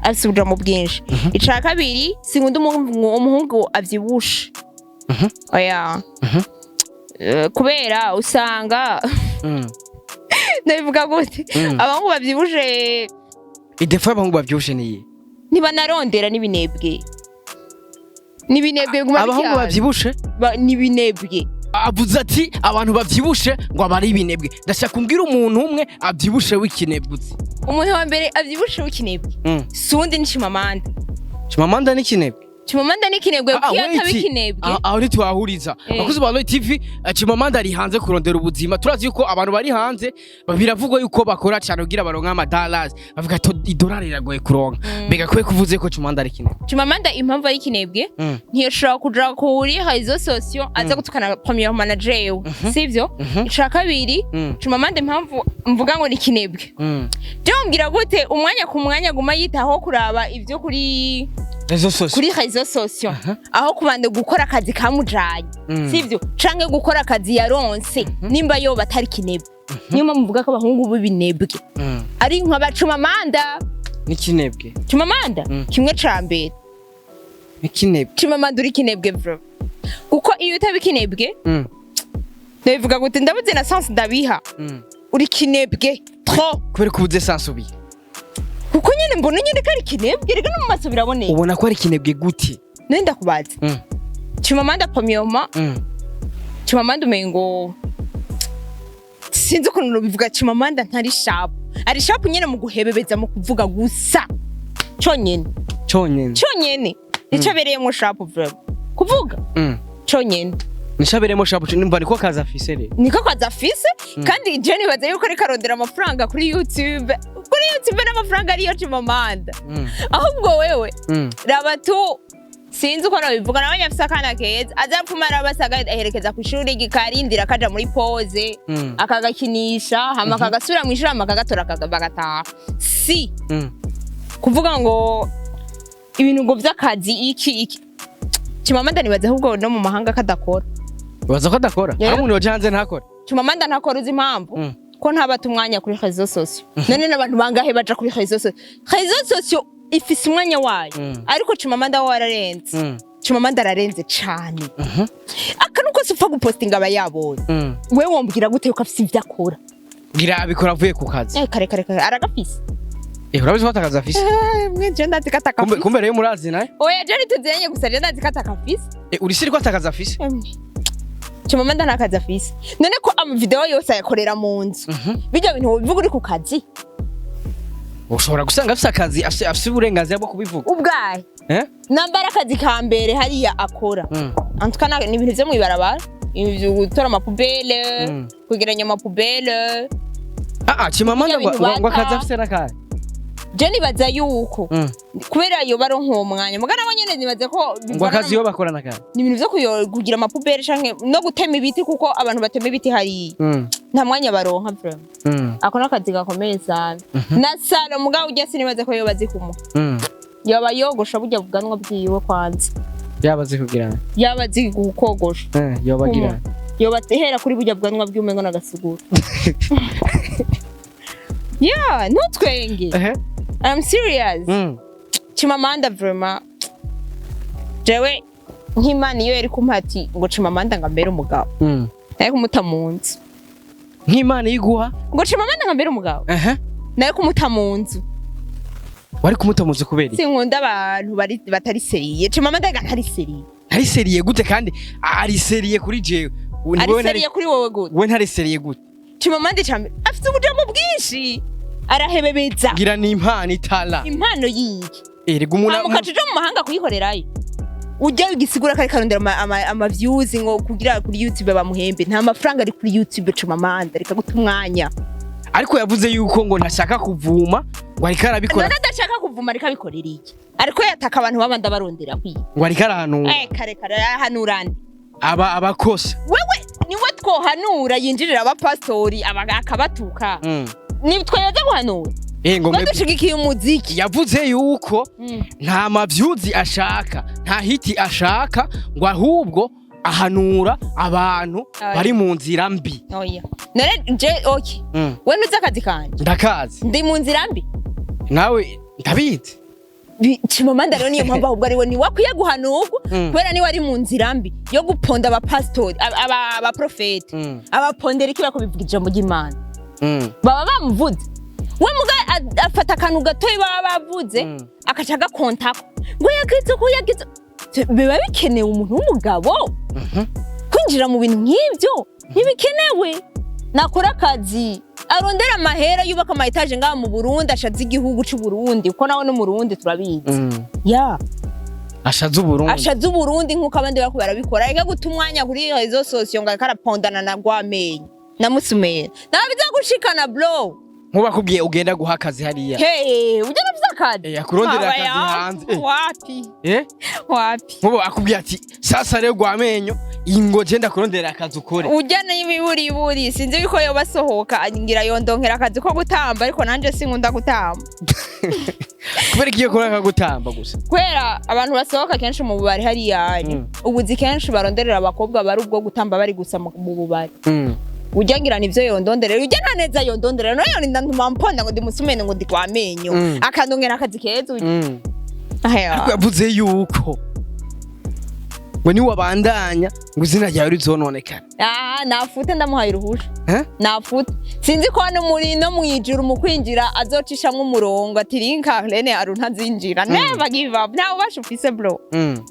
Speaker 1: afise ubujambo bwinshi. Ica kabiri, sinkunda umuhungu avyibushe, oya. Kubera usanga, ndabivuga gute, abahungu bavyibushe.
Speaker 2: I défaut y'abahungu bavyibushe niyi?
Speaker 1: Ntibanarondera, n'ibinebwe, n'ibinebwe biguma
Speaker 2: Abahungu
Speaker 1: biryana.
Speaker 2: bavyibushe?
Speaker 1: N'ibinebwe.
Speaker 2: Avuze ati abantu bavyibushe ngo aba ari ibinebwe. Ndashaka kumbwira umuntu umwe avyibushe w'ikinebwe uzi.
Speaker 1: Umuntu wa mbere avyibushe w'ikinebwe sundi ni Chimamanda.
Speaker 2: Chimamanda ni ikinebwe?
Speaker 1: Chimamanda ni ikinebwe.
Speaker 2: Ah,
Speaker 1: Kuko iyo
Speaker 2: wait.
Speaker 1: ataba ikinebwe.
Speaker 2: Aho ntitwahuriza. Abakozi ba Royal TV, Chimamanda ari hanze kurondera ubuzima. Turazi yuko abantu bari hanze biravugwa yuko bakora cyane kugira baronke amadolari. Bavuga ati idolari riragoye kuronka. Mbega kwe kuvuze ko Chimamanda ari ikinebwe?
Speaker 1: Chimamanda impamvu ari ikinebwe, ntiyashobora kuja kuri réseaux sociaux aza gutukana premier manager we, sivyo? Ica kabiri, Chimamanda impamvu mvuga ngo ni ikinebwe, je mumbwira gute umwanya ku mwanya aguma yitaho kuraba ibyo kuri
Speaker 2: Réseaux sociaux?
Speaker 1: Kuri réseaux sociaux, aho kubanda gukora akazi kamujanye, sivyo? Canke gukora akazi yaronse. Nimba yoba atari kinebwe, niyo mpamvu mvuga ko abahungu b'ibinebwe ari nka ba Chimamanda.
Speaker 2: N'ikinebwe?
Speaker 1: Chimamanda, kimwe ca mbere.
Speaker 2: N'ikinebwe.
Speaker 1: Chimamanda uri kinebwe bro, kuko iyo utaba ikinebwe, ndabivuga gute, ndabuze na sens ndabiha. Uri kinebwe trop.
Speaker 2: Kubera ko ubuze sens ubiye?
Speaker 1: Kuko nyene mbona nyene ko ari kinebwe, rega no mu maso biraboneye.
Speaker 2: Ubona ko ari ikinebwe gute?
Speaker 1: None ndakubaza, Chimamanda premièrement, Chimamanda umengo sinzi ukuntu nubivuga. Chimamanda ntari sharp, ari sharp nyene mu guhebebeza, mu kuvuga gusa conyene.
Speaker 2: Cyonyine?
Speaker 1: Conyene nico abereyemwo sharp vraiment, kuvuga conyene.
Speaker 2: Nishaberemo sharp, nimba niko kazi afise rero.
Speaker 1: Niko kazi afise, kandi je nibaza yuko ariko arondera amafaranga kuri YouTube. Kuri YouTube n'amafaranga ariyo Chimamanda. Ahubwo wewe raba tu. Sinzi uko nabivuga. Nabonye afise akana keza, aza pfuma arabasaga, aherekeza kw'ishuri, gikarindira kaja muri pause, akagakinisha, hama kagasubira mw'ishuri, hama kagatora, bagataha. Si kuvuga ngo ibintu ngo vy'akazi iki iki. Chimamanda nibaza ahubwo no mu mahanga kadakora.
Speaker 2: Baza ko adakora?
Speaker 1: Yeah.
Speaker 2: Hari umuntu yoja hanze ntakore?
Speaker 1: Chimamanda ntakora. Uzi impamvu?
Speaker 2: Mm.
Speaker 1: Ko ntabata umwanya kuri réseaux sociaux. None n'abantu bangahe baja kuri réseaux sociaux? Réseaux sociaux ifise umwanya wayo, ariko Chimamanda we wararenze. Chimamanda ararenze cane. Akantu kose upfa gupostinga aba yabonye. We wombwira gute yuko afise ivyo akora?
Speaker 2: Ngira abikora avuye ku kazi.
Speaker 1: Eh, kare kare kare, aragafise.
Speaker 2: Eh, urabizi ko atakazi afise?
Speaker 1: Eh, mwe je ndazi ko
Speaker 2: Kumbe
Speaker 1: atakafise.
Speaker 2: kumbe rero murazi naye.
Speaker 1: Oya, je ntituziranye, gusa je ndazi ko atakafise.
Speaker 2: Eh, uri sûr ko atakazi afise?
Speaker 1: Chimamanda nta kazi afise. None ko amavideo yose ayakorera mu nzu, bijya bintu wobivuga uri ku kazi?
Speaker 2: Ushobora gusanga afise akazi, afise uburenganzira bwo kubivuga.
Speaker 1: Ubwahe?
Speaker 2: Eh.
Speaker 1: Nambara akazi ka mbere hariya akora, en tout cas ni ibintu vyo mw'ibarabara, ibintu vyo gutora amapoubelles, kwegeranya amapoubelles.
Speaker 2: Ah ah, Chimamanda
Speaker 1: Bijya
Speaker 2: ngo
Speaker 1: bintu
Speaker 2: ngo
Speaker 1: bata.
Speaker 2: akazi afise nakahe?
Speaker 1: Je nibaza yuko kubera iyo baronka uwo mwanya, muga nabo nyene nibaza ko
Speaker 2: Ngo
Speaker 1: bivana
Speaker 2: akazi yo bakora nakahe?
Speaker 1: ni ibintu vyo kugira amapoubelles canke no gutema ibiti, kuko abantu batema ibiti hariya nta mwanya baronka vraiment. Ako n'akazi gakomeye sana na salon. Mugabo ujya sinibaza ko yoba azi kumuha, yoba yogosha burya bwanwa bwiwe kwanza.
Speaker 2: Yaba azi kugira?
Speaker 1: Yaba azi kogosha.
Speaker 2: Eh, yoba agira.
Speaker 1: Yoba hera kuri burya bwanwa bwiwe umengo n'agasigura. Yeah, ntutwenge. I'm serious. Chimamanda vraiment, jewe nk'Imana iyo yari kumpa ati ngo Chimamanda ngo ambere umugabo, naye kumuta mu nzu.
Speaker 2: Nk'Imana iguha
Speaker 1: Ngo Chimamanda ngo ambere umugabo, naye kumuta mu nzu.
Speaker 2: Wari kumuta mu nzu kubera iki?
Speaker 1: Sinkunda abantu bari batari sérieux. Chimamanda ga ntari sérieux.
Speaker 2: Ntari sérieux gute kandi ari sérieux kuri jewe?
Speaker 1: Ari sérieux kuri wowe gute?
Speaker 2: We ntari sérieux gute?
Speaker 1: Chimamanda cyane afite ubujambo bwinshi, arahebebeza.
Speaker 2: Ngira ni impano itala.
Speaker 1: Impano yiki?
Speaker 2: Erega umuntu
Speaker 1: Hama ukaca uja mu mahanga kuyikorerayo, ujya igisigura kari karondera ama views ngo kugira kuri YouTube bamuhembe. Nta mafaranga ari kuri YouTube. Chimamanda reka guta umwanya.
Speaker 2: Ariko yavuze yuko ngo ntashaka kuvuma, ngo ariko arabikora.
Speaker 1: None adashaka kuvuma ariko abikorera iki? Ariko yataka abantu babanda barondera kwiga.
Speaker 2: Ngo ariko arahanura.
Speaker 1: Eh, kare kare, arahanura nde?
Speaker 2: Aba abakosa.
Speaker 1: Wewe niwe twohanura yinjirira abapastori akabatuka? Ni twoyoza guhanura?
Speaker 2: Eh, ngo
Speaker 1: Twe dushigikiye umuziki.
Speaker 2: Yavuze yuko nta mavyuzi ashaka, nta hit ashaka, ngo ahubwo ahanura abantu
Speaker 1: Oya.
Speaker 2: bari mu nzira mbi.
Speaker 1: Oya, none je okay, we ntuzi akazi kanje?
Speaker 2: Ndakazi.
Speaker 1: Ndi mu nzira mbi?
Speaker 2: Nawe ndabizi.
Speaker 1: Chimamanda rero niyo mpamvu ahubwo ariwe niwe akwiye guhanurwa, kubera niwe ari mu nzira mbi yo guponda abapasitori, abaprofeti. Abapondera iki? Bako bivuga ijambo ry'Imana, baba bamuvuze. We muga afata akantu gatoyi baba bavuze, akaca agakontako ngo yagize ko yagize. Biba bikenewe umuntu w'umugabo kwinjira mu bintu nk'ibyo? Ntibikenewe. Nakora akazi, arondera amahera, yubaka ama étages ngaha mu Burundi, ashaze igihugu c'u Burundi, kuko nawe n'Umurundi turabizi. Ya.
Speaker 2: Ashaze Uburundi.
Speaker 1: Ashaze Uburundi nk'uko abandi bariko barabikora. Reka guta umwanya kuri réseaux sociaux ngo ariko arapondana na Rwamenyo na Musumera. Nawe bizagushikana, bro.
Speaker 2: Nk'ubakubwiye ugenda guha akazi hariya.
Speaker 1: Hey, ujya nafise akazi.
Speaker 2: Eh, akurondera
Speaker 1: Aba
Speaker 2: akazi hanze. Eh.
Speaker 1: Wapi?
Speaker 2: Eh?
Speaker 1: Wapi?
Speaker 2: Nk'ubu akubwiye ati sasa rero Rwamenyo, ingo je ndakurondera akazi ukore.
Speaker 1: Ujya n'ibiburiburi, sinzi yuko yoba asohoka ngira yondonkera akazi ko gutamba, ariko nanje sinkunda gutamba.
Speaker 2: Kubera ko iyo kora akagutamba gusa?
Speaker 1: Kubera abantu basohoka kenshi mu bubari hariya, ubuzi kenshi baronderera abakobwa bari ubwo gutamba, bari gusa mu bubari. Ujya ngira nivyo yondonderera. Ujya nta neza yondonderera. Nayo yorinda ntuma mponda ngo ndi musumene, ngo ndi kwamenyo, akandongera akazi keza ujya. Aya.
Speaker 2: Ariko yavuze yuko ngo niwabandanya ngo izina ryawe rizononekara.
Speaker 1: Ah, nafute, ndamuhaye uruhusha.
Speaker 2: Eh?
Speaker 1: Nafute. Sinzi ko no muri no mwijuru mu kwinjira azocishamwo umurongo ati rinka Rene Aru ntazinjira. Never give up, nta ubasha ufise, bro.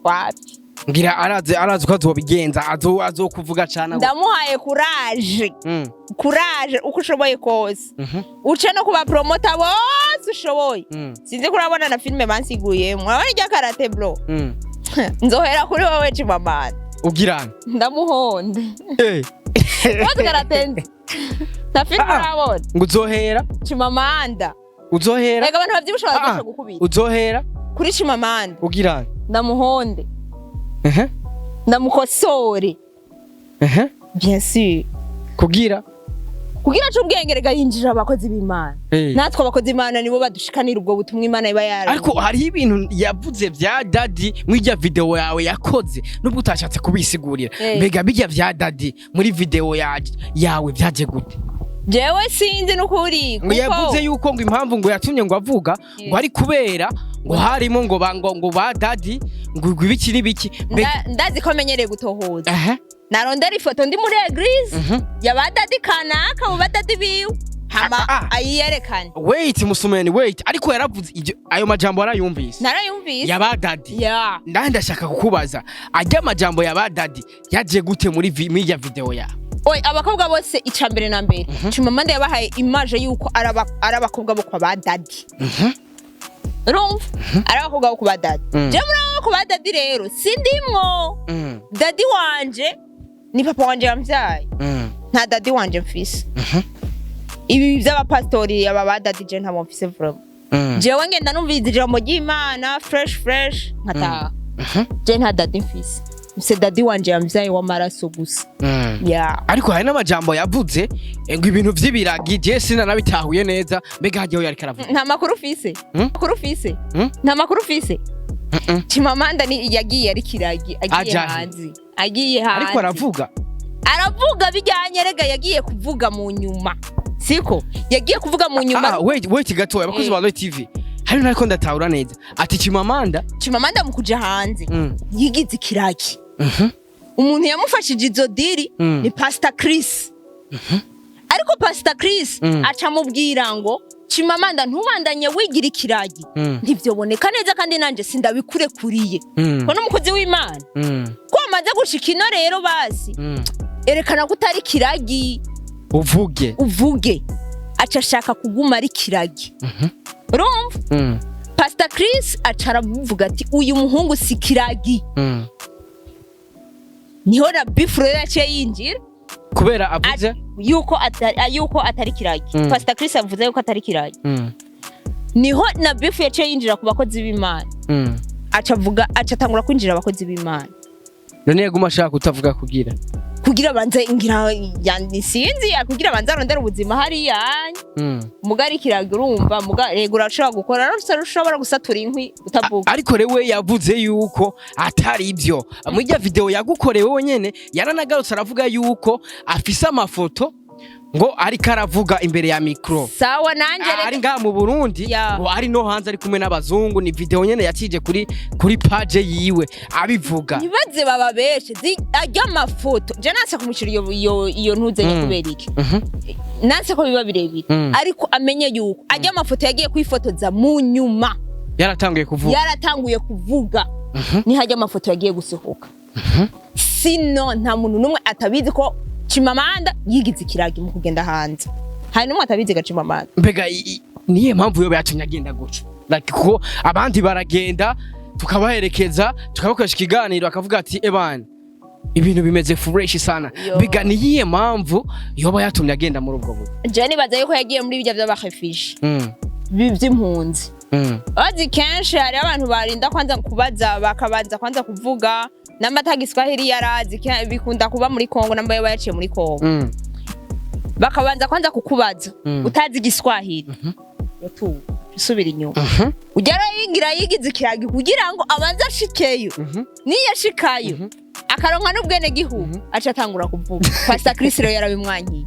Speaker 1: Wapi?
Speaker 2: Ngira arazi uko azobigenza, azokuvuga cane.
Speaker 1: Ndamuhaye courage. Courage uko ushoboye kose, uce no kuba promoter bose ushoboye. Sinzi ko urabona na filime bansiguyemo, urabona irya karate, bro. Nzohera kuri wowe Chimamanda.
Speaker 2: Ugirana?
Speaker 1: Ndamuhonde.
Speaker 2: Eh.
Speaker 1: Wowe karate nzi na filime.
Speaker 2: Ah, ah.
Speaker 1: Urabona?
Speaker 2: Ngo uzohera?
Speaker 1: Chimamanda.
Speaker 2: Uzohera?
Speaker 1: Reka, abantu bavyibushe
Speaker 2: Ah,
Speaker 1: baragasha gukubita.
Speaker 2: Uzohera?
Speaker 1: Kuri Chimamanda.
Speaker 2: Ugirana?
Speaker 1: Ndamuhonde. Ndamukosore. Bien sûr.
Speaker 2: Kugira
Speaker 1: Kugira ace ubwenge, rega yinjira abakozi b'Imana. Natwe abakozi b'Imana nibo badushikanira ubwo butumwa Imana iba yara.
Speaker 2: Ariko hariho ibintu yavuze vya daddy mw'irya video yawe yakoze, nubwo utashatse kubisigurira. Mbega bijya vya daddy muri video yawe vyaje gute?
Speaker 1: Jewe sinzi n'ukuri.
Speaker 2: Ngo yavuze yuko ngo impamvu ngo yatumye ngo avuga ngo ari kubera ngo harimo ngo ba ngo ba daddy ngo ibiki n'ibiki. Mbega
Speaker 1: Ndazi ko amenyereye gutohoza. Narondera ifoto ndi muri église ya ba daddy kanaka, mu ba daddy biwe, hama ayiyerekane.
Speaker 2: Wait, musumeni, wait, ariko yaravuze ibyo, ayo majambo warayumvise?
Speaker 1: Narayumvise.
Speaker 2: Ya ba daddy?
Speaker 1: Ya.
Speaker 2: Ndahe ndashaka kukubaza, ajya amajambo ya ba daddy yaje gute muri irya video yawe?
Speaker 1: Oye, abakobwa bose, ica mbere na mbere, Chimamanda yabahaye image yuko ari abakobwa bo kwa ba daddy. Urumva, ari abakobwa bo kwa ba daddy. Je muri abo kwa ba daddy rero sindimwo. Daddy wanje ni papa wanje yamvyaye. Nta daddy wanje mfise. Ibi by'abapasitori, aba ba daddy, je ntabo mfise vraiment. Jewe ngenda numviriza ijambo ry'Imana fresh fresh nkataha. Je nta daddy mfise, mfise daddy wanje yamvyaye w'amaraso gusa. Ya.
Speaker 2: Ariko hari n'amajambo yavuze ngo ibintu vy'ibiragi, je sinanabitahuye neza. Mbega hajyaho yariko aravuga?
Speaker 1: Nta makuru ufise?
Speaker 2: Hmm?
Speaker 1: Makuru ufise?
Speaker 2: Hmm?
Speaker 1: Nta makuru ufise?
Speaker 2: Mm-mm.
Speaker 1: Chimamanda ni yagiye ari kiragi, agiye
Speaker 2: Ajahe?
Speaker 1: hanze, agiye hanze.
Speaker 2: Ariko aravuga.
Speaker 1: Aravuga bijyanye, rega yagiye kuvuga mu nyuma, siko yagiye kuvuga mu nyuma.
Speaker 2: Ah, wait, wait gatoya, abakozi ba Roy TV, hari nariko ndatahura neza ati Chimamanda
Speaker 1: Chimamanda mu kuja hanze yigize ikiragi. Umuntu yamufashije izo deal ni Pastor Chris. Ariko Pastor Chris aca amubwira ngo: "Chimamanda, ntubandanye wigira ikiragi, ntivyoboneka neza, kandi nanje sindabikurekuriye ko n'umukozi w'Imana ko wamaze gushika ino rero, basi erekana ko utari kiragi."
Speaker 2: Uvuge.
Speaker 1: Uvuge. Aca ashaka kuguma ari kiragi, urumva? Pastor Chris aca aravuga ati: "Uyu muhungu si kiragi." Niho na beef rero yaciye yinjira.
Speaker 2: Kubera avuze
Speaker 1: Yuko atari kiragi. Pastor Chris avuze yuko atari kiragi. Niho na beef yaciye yinjira ku bakozi b'Imana. Aca avuga, aca atangura kwinjira abakozi b'Imana.
Speaker 2: None yaguma ashaka kutavuga kugira
Speaker 1: Kugira banze, ngira sinzi, kugira banze arondere ubuzima hariya. Muga ari kiragi, urumva, muga rego urashobora gukora, ushobora gusatura inkwi utavuga.
Speaker 2: Ariko rewe yavuze yuko atari ibyo. Muri irya video yagukorewe wenyene yaranagarutse aravuga yuko afise amafoto ngo ariko aravuga imbere ya micro.
Speaker 1: Sawa, nanje
Speaker 2: Ari ngaha mu Burundi, ngo ari no hanze ari kumwe n'abazungu. Ni video nyene yakije kuri page yiwe abivuga.
Speaker 1: Ntibaze bababeshe. Arya mafoto je nanse kumushira iyo ntuzenya. Kubera iki? Nanse ko biba birebire. Ariko amenye yuko arya mafoto yagiye kwifotoza mu nyuma.
Speaker 2: Yaratanguye kuvuga.
Speaker 1: Yaratanguye kuvuga, niho arya mafoto yagiye gusohoka. Sino nta muntu n'umwe atabizi ko Chimamanda yigize ikiragi mu kugenda hanze. Hari n'umwe atabizi ga Chimamanda?
Speaker 2: Mbega niye mpamvu yoba yatumye agenda gutyo? Like, kuko abandi baragenda tukabaherekeza, tukabakoresha ikiganiro, akavuga ati: "Ebana, ibintu bimeze fresh sana."
Speaker 1: Yo.
Speaker 2: Mbega niyihe mpamvu yoba yatumye agenda muri ubwo buryo?
Speaker 1: Je nibaza yuko yagiye muri bijya by'aba réfugiés, by'impunzi. Bazi kenshi hariho abantu barinda kwanza kubaza, bakabanza kwanza kuvuga n'amata Giswahili yarazi. Bikunda kuba muri Kongo, namba yoba yaciye muri Kongo. Bakabanza kwanza kukubaza utazi Igiswahili, tu usubira inyuma. Ujya yigira yigize ikiragi kugira ngo abanze ashikeyo. Niyo ashikayo akaronka n'ubwene gihugu, aca atangura kuvuga. Pastor Chris rero yarabimwankiye.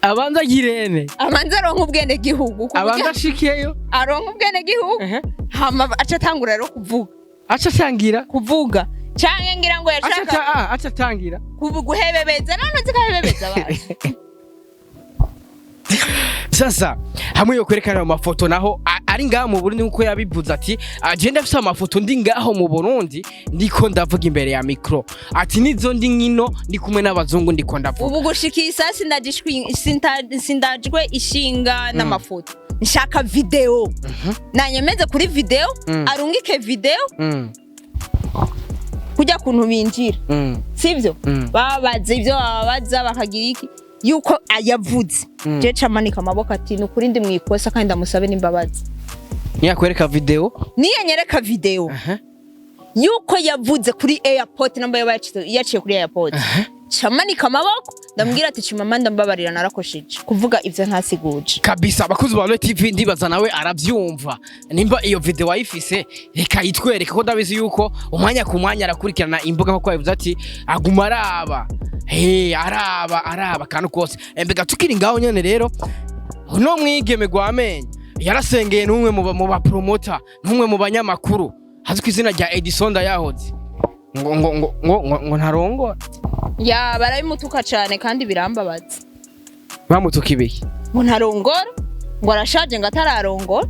Speaker 2: Abanza girene.
Speaker 1: Abanze aronka ubwene gihugu ku buryo
Speaker 2: Abanza ashikeyo.
Speaker 1: Aronka ubwene gihugu, hama aca atangura rero kuvuga.
Speaker 2: Aca atangira
Speaker 1: Kuvuga canke ngira ngo
Speaker 2: aca
Speaker 1: yashaka
Speaker 2: aca atangira
Speaker 1: guhebebeza. None uzi ko ahebebeza abantu.
Speaker 2: Sasa hamwe yo kwerekana ayo mafoto naho ari ngaho mu Burundi, nkuko yabivuze ati agenda afise amafoto ndi ngaho mu Burundi ndiko ndavuga imbere ya micro, ati nizo ndi nkino ndi kumwe n'abazungu ndiko ndavuga.
Speaker 1: Ubu gushika iyi saa sindajwe ishinga n'amafoto, nshaka video. Nanyemeze kuri video, arungike video kujya kuntu binjira, sivyo? Babaza ibyo bababaza, bakagira iki yuko ayavuze. Je camanika amaboko ati: "Ni ukuri ndi mwikosa, kandi ndamusabe n'imbabazi."
Speaker 2: Niyakwereka video?
Speaker 1: Niyo nyereka video. Yuko yavuze kuri airport, namba yaba yaciye kuri airport, camanika amaboko, ndamubwira ati: "Chimamanda, mbabarira, narakosheje kuvuga ivyo ntasiguje."
Speaker 2: Kabisa, abakozi ba Royal TV, ndibaza nawe aravyumva. Nimba iyo video wayifise, reka yitwereke, ko ndabizi yuko umwanya ku mwanya arakurikirana imbuga, nkuko yabivuze ati aguma araba, hey, araba araba akantu kose. Mbega tukiri ngaho nyene rero, uno mwigeme gwamenye yarasengeye n'umwe mu ba promoter, n'umwe mu banyamakuru azwi ku izina rya Edison Ndayahoze, ngo ntarongora.
Speaker 1: Ya, barabimutuka cane kandi birambabaza.
Speaker 2: Bamutuka ibiki?
Speaker 1: Ngo ntarongora, ngo arashaje, ngo atararongora.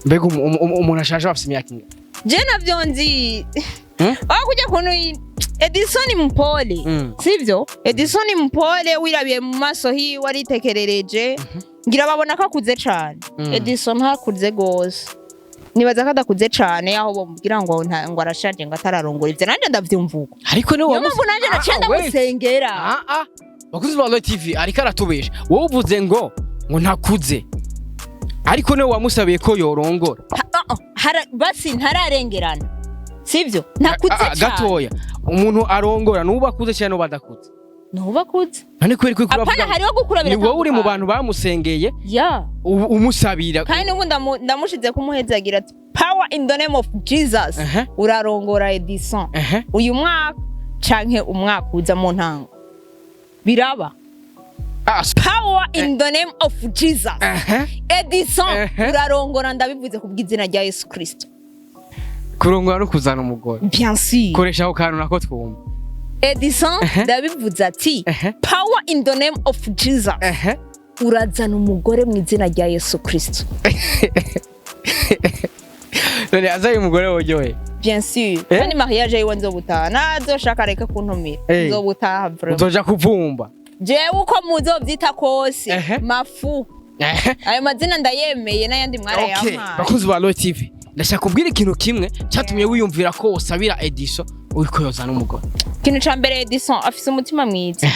Speaker 2: Mbega umuntu ashaje afise imyaka ingana?
Speaker 1: Je navyo nzi.
Speaker 2: Hmm?
Speaker 1: Aho kujya kuntu Edison mpole, sivyo? Edison mpole, wirabiye mu maso hiwe aritekerereje, ngira babona ko akuze cane. Edison ntakuze gose, nibaza ko adakuze cane aho bomubwira ngo ngo arashaje, ngo atararongora. Ivyo nanje ndavyumva uko.
Speaker 2: Ariko niwe
Speaker 1: Niyo mpamvu nanje naciye
Speaker 2: Ah, wait.
Speaker 1: ndamusengera.
Speaker 2: Ah, ah. Bakuzi ba Royal TV, ariko aratubesha. Wowe uvuze ngo ntakuze, ariko niwe wamusabiye ko yorongora.
Speaker 1: Basi ntararengerana, sivyo? Ntakuze
Speaker 2: Ah, ah,
Speaker 1: cane.
Speaker 2: Gatoya, umuntu arongora nuba akuze cyangwa nuba adakuze?
Speaker 1: Nuba akuze.
Speaker 2: None kubera ko
Speaker 1: Apana,
Speaker 2: uravuga
Speaker 1: hariho gukura
Speaker 2: ni wowe uri mu
Speaker 1: biratandukanye.
Speaker 2: bantu bamusengeye,
Speaker 1: Ya.
Speaker 2: umusabira.
Speaker 1: Kandi n'ubu ndamushize kumuhezagira ati: "Power in the name of Jesus, urarongora Edison, uyu mwaka canke umwaka uza mu ntango biraba."
Speaker 2: Ah,
Speaker 1: Power in the name of Jesus, Edison, urarongora, ndabivuze ku bw'izina rya Yesu Kristo.
Speaker 2: Kurongora no kuzana umugore.
Speaker 1: Bien sûr.
Speaker 2: Koresha ako kantu nako twumva.
Speaker 1: Edison, ndabivuze ati: "Power in the name of Jesus, urazana umugore mu izina rya Yesu Kristo."
Speaker 2: None azaye umugore woryohe?
Speaker 1: Bien sûr.
Speaker 2: Eh?
Speaker 1: Kandi mariage yiwe nzobutaha, nazoshaka areke kuntumira. Nzobutaha vraiment.
Speaker 2: Uzoja kuvumba?
Speaker 1: Jewe uko muzovyita kose, mafu, ayo mazina ndayemeye n'ayandi
Speaker 2: Okay,
Speaker 1: mwarayampaye.
Speaker 2: bakunzi ba Royal TV, ndashaka kubwira ikintu kimwe cyatumye wiyumvira ko usabira Edison uriko yozana umugore.
Speaker 1: Ikintu ca mbere, Edison afise umutima mwiza.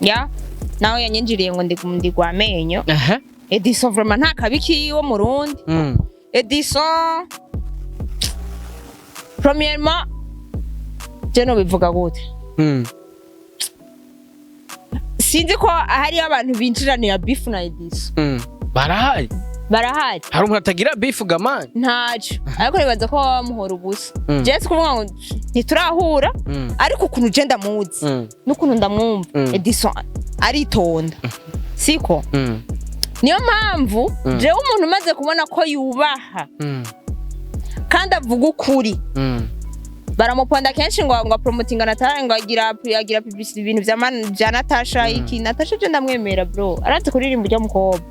Speaker 1: Ya, nawe yanyinjiriye ngo ndigwa amenyo. Edison vraiment nta kabi kiwe mu Rundi. Edison, premièrement, je no bivuga gute? Sinzi ko hariyo abantu binjiranira beef na Edison.
Speaker 2: Barahari.
Speaker 1: Barahari.
Speaker 2: Hari umuntu atagira beef gamani?
Speaker 1: Ntaco, ariko nibaza ko baba bamuhora ubusa. Je si kuvuga ngo ntiturahura, ariko ukuntu je ndamuzi n'ukuntu ndamwumva, Edison aritonda, siko? Niyo mpamvu jewe umuntu umaze kubona ko yubaha kandi avuga ukuri, baramuponda kenshi ngo promotinga Natasha, ngo agira publicity ibintu vya Natasha. Iki Natasha je ndamwemera bro, arazi kuririmba urya mukobwa.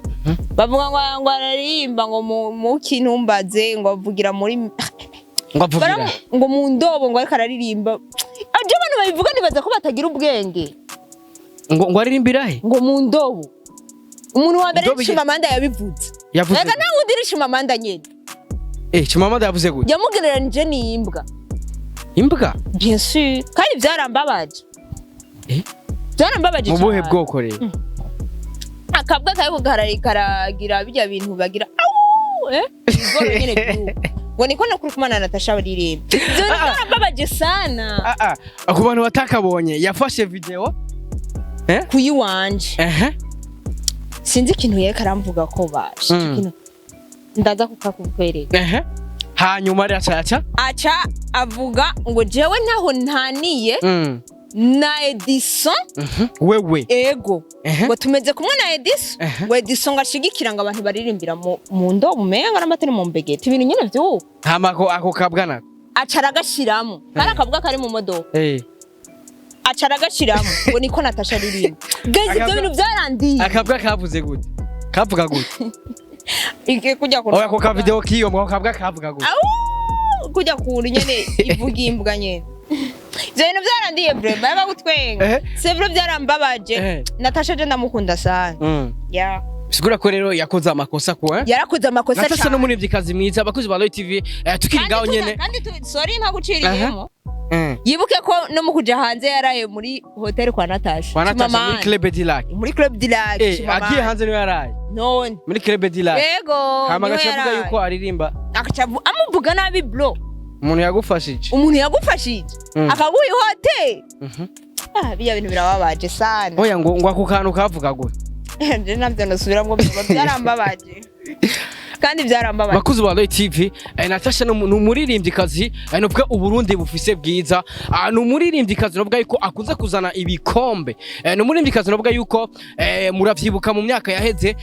Speaker 1: Bavuga ngo araririmba ngo mu kintumbaze, ngo avugira muri
Speaker 2: Ngo avugira
Speaker 1: ngo mu ndobo, ngo ariko araririmba. Aje abantu babivuga nibaza ko batagira ubwenge.
Speaker 2: Ngo aririmbira he?
Speaker 1: Ngo mu ndobo. Umuntu wa mbere
Speaker 2: Indobo.
Speaker 1: Chimamanda yabivuze.
Speaker 2: Yavuze?
Speaker 1: Ega nawe undi ni Chimamanda nyene.
Speaker 2: Eh, Chimamanda yavuze gute?
Speaker 1: Yamugereranije n'imbwa.
Speaker 2: Imbwa?
Speaker 1: Bien sûr, kandi byarambabaje.
Speaker 2: Eh?
Speaker 1: Byarambabaje
Speaker 2: Mu buhe
Speaker 1: cane.
Speaker 2: bwoko rero?
Speaker 1: Akabwa kariko karagira bijya bintu bagira awu, ibigoro nyene by'ubu, ngo niko nakuri kumana na Natasha baririmba. Ivyo bintu
Speaker 2: Ah, ah.
Speaker 1: byarambabaje sana.
Speaker 2: Ah ah, ku bantu batakabonye, yafashe video
Speaker 1: Kuyiwanje. Sinzi ikintu yereka aramvuga ko baje. Ikintu ndaza kukakukwereka.
Speaker 2: Hanyuma rero aca
Speaker 1: Aca avuga ngo jewe ntaho ntaniye na Edison.
Speaker 2: Wewe?
Speaker 1: Ego. Ngo tumeze kumwe na Edison. Ngo Edison ngo ashigikira ngo abantu baririmbira mu ndobo, umenga n'amatari mu mbegeti, ibintu nyene vy'ubu.
Speaker 2: Hama ako kabwa nako?
Speaker 1: Aca aragashiramo, kari akavuga kari mu modoka. Aca aragashiramo ngo niko Natasha aririmba. Guys, ivyo bintu byarandiye.
Speaker 2: Akabwa kavuze gute? Kavuga gute?
Speaker 1: Iki kujya
Speaker 2: Oya, ako ka video kiyo ngo ako kabwa kavuga gute?
Speaker 1: Au, kujya kuntu nyene ivuga imbwa nyene. Ivyo bintu byarandiye vraiment, yaba gutwenga. C'est vrai, byarambabaje. Natasha je ndamukunda sana. Yeah.
Speaker 2: Sigura ko rero yakoze amakosa ko
Speaker 1: Yarakoze amakosa
Speaker 2: Natasha
Speaker 1: cane.
Speaker 2: n'umuririmvyikazi mwiza. Abakozi ba Royal TV, tukiri
Speaker 1: Kandi
Speaker 2: ngaho nyene.
Speaker 1: Kandi sorry ntaguciriyemo, yibuke ko no mu kuja hanze yaraye muri hotel kwa Natasha.
Speaker 2: Kwa Natasha muri
Speaker 1: Chimamanda.
Speaker 2: Club de Lac.
Speaker 1: Muri Club du Lac. Chimamanda.
Speaker 2: Agiye hanze niwe yaraye
Speaker 1: None.
Speaker 2: muri Club du Lac.
Speaker 1: Yego.
Speaker 2: Hama
Speaker 1: Niho
Speaker 2: agaca avuga
Speaker 1: yaraye.
Speaker 2: yuko aririmba
Speaker 1: Akaca amuvuga nabi bro.
Speaker 2: Umuntu yagufashije.
Speaker 1: Umuntu yagufashije akaguha ihoteli. Ah, biya bintu birababaje sana.
Speaker 2: Oya, ngo ako kantu kavuga gute?
Speaker 1: Je navyo nosubiramwo, byarambabaje kandi byarambabaje.
Speaker 2: Bakuzi ba Roy TV, Natasha ni umuririmbyikazi, nuvuga Uburundi bufise bwiza. Ni umuririmbyikazi nuvuga yuko akunze kuzana ibikombe. Ni umuririmbyikazi nuvuga yuko, muravyibuka mu myaka yaheze,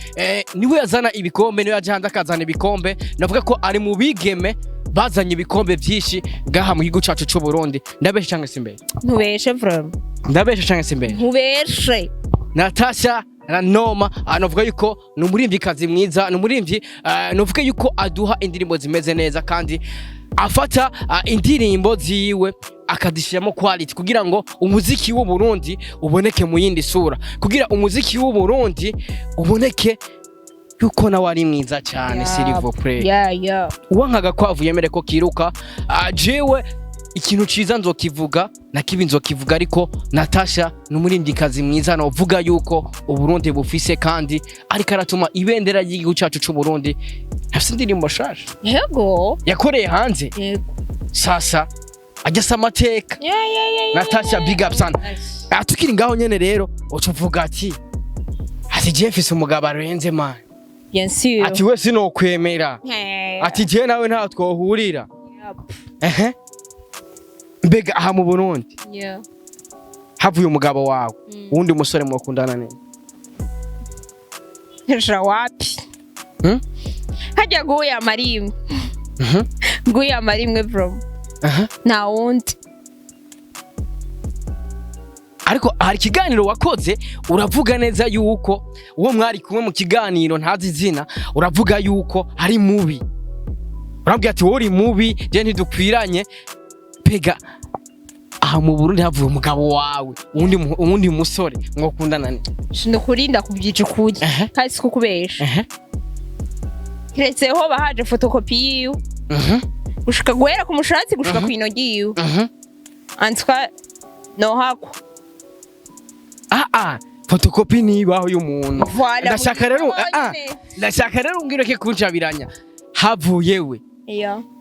Speaker 2: niwe yazana ibikombe, niwe yaje hanze akazana ibikombe. Navuga ko ari mu bigeme bazanye ibikombe vyinshi ngaha mu gihugu cacu c'u Burundi. Ndabeshe canke simbeshe?
Speaker 1: Ntubeshe vraiment.
Speaker 2: Ndabeshe canke simbeshe?
Speaker 1: Ntubeshe.
Speaker 2: Natasha na Noma, navuga yuko ni umuririmbyikazi mwiza, ni umuririmbyi, navuga yuko aduha indirimbo zimeze neza kandi afata indirimbo ziwe akazishyiramo quality kugira ngo umuziki w'u Burundi uboneke mu yindi sura, kugira umuziki w'u Burundi uboneke yuko nawe ari mwiza cyane. S'il vous plaît. Uwankaga kwavu yemere ko kiruka. Jewe ikintu ciza nzokivuga na kibi nzokivuga, ariko Natasha ni umuririmbyikazi mwiza novuga yuko Uburundi bufise, kandi ariko aratuma ibendera ry'igihugu cacu c'u Burundi. Afise indirimbo shasha yakoreye hanze. Sasa ajya amateka. Natasha, big up sana. Tukiri ngaho nyene rero, uca uvuga ati je mfise umugabo arenze, man.
Speaker 1: Bien sûr.
Speaker 2: Ati we sinokwemera. Ati je nawe ntaho twohurira. Ehe, mbega aha mu Burundi havuye umugabo wawe, uwundi musore mukundana neza?
Speaker 1: Ja, wapi. Hajya guya marimwe. Guya marimwe bro. Nta wundi.
Speaker 2: Ariko hari ikiganiro wakoze, uravuga neza yuko uwo mwari kumwe mu kiganiro, ntazi izina, uravuga yuko ari mubi, urabwira ati wowe uri mubi, je ntidukwiranye. Pega aha mu Burundi havuye umugabo wawe, uwundi musore mwokundana ni?
Speaker 1: Nukuri kubyija ukuri, kandi si kukubesha, kiretse hoba haje photocopie yiwe, gushika guhera ku mushatsi gushika kw'ino yiwe, antwa nohakwa.
Speaker 2: Ah, photocopie nibaho y'umuntu.
Speaker 1: Voilà,
Speaker 2: Ndashaka rero
Speaker 1: mu nyene.
Speaker 2: Ndashaka rero umbwire ko kuncabiranya havuye we,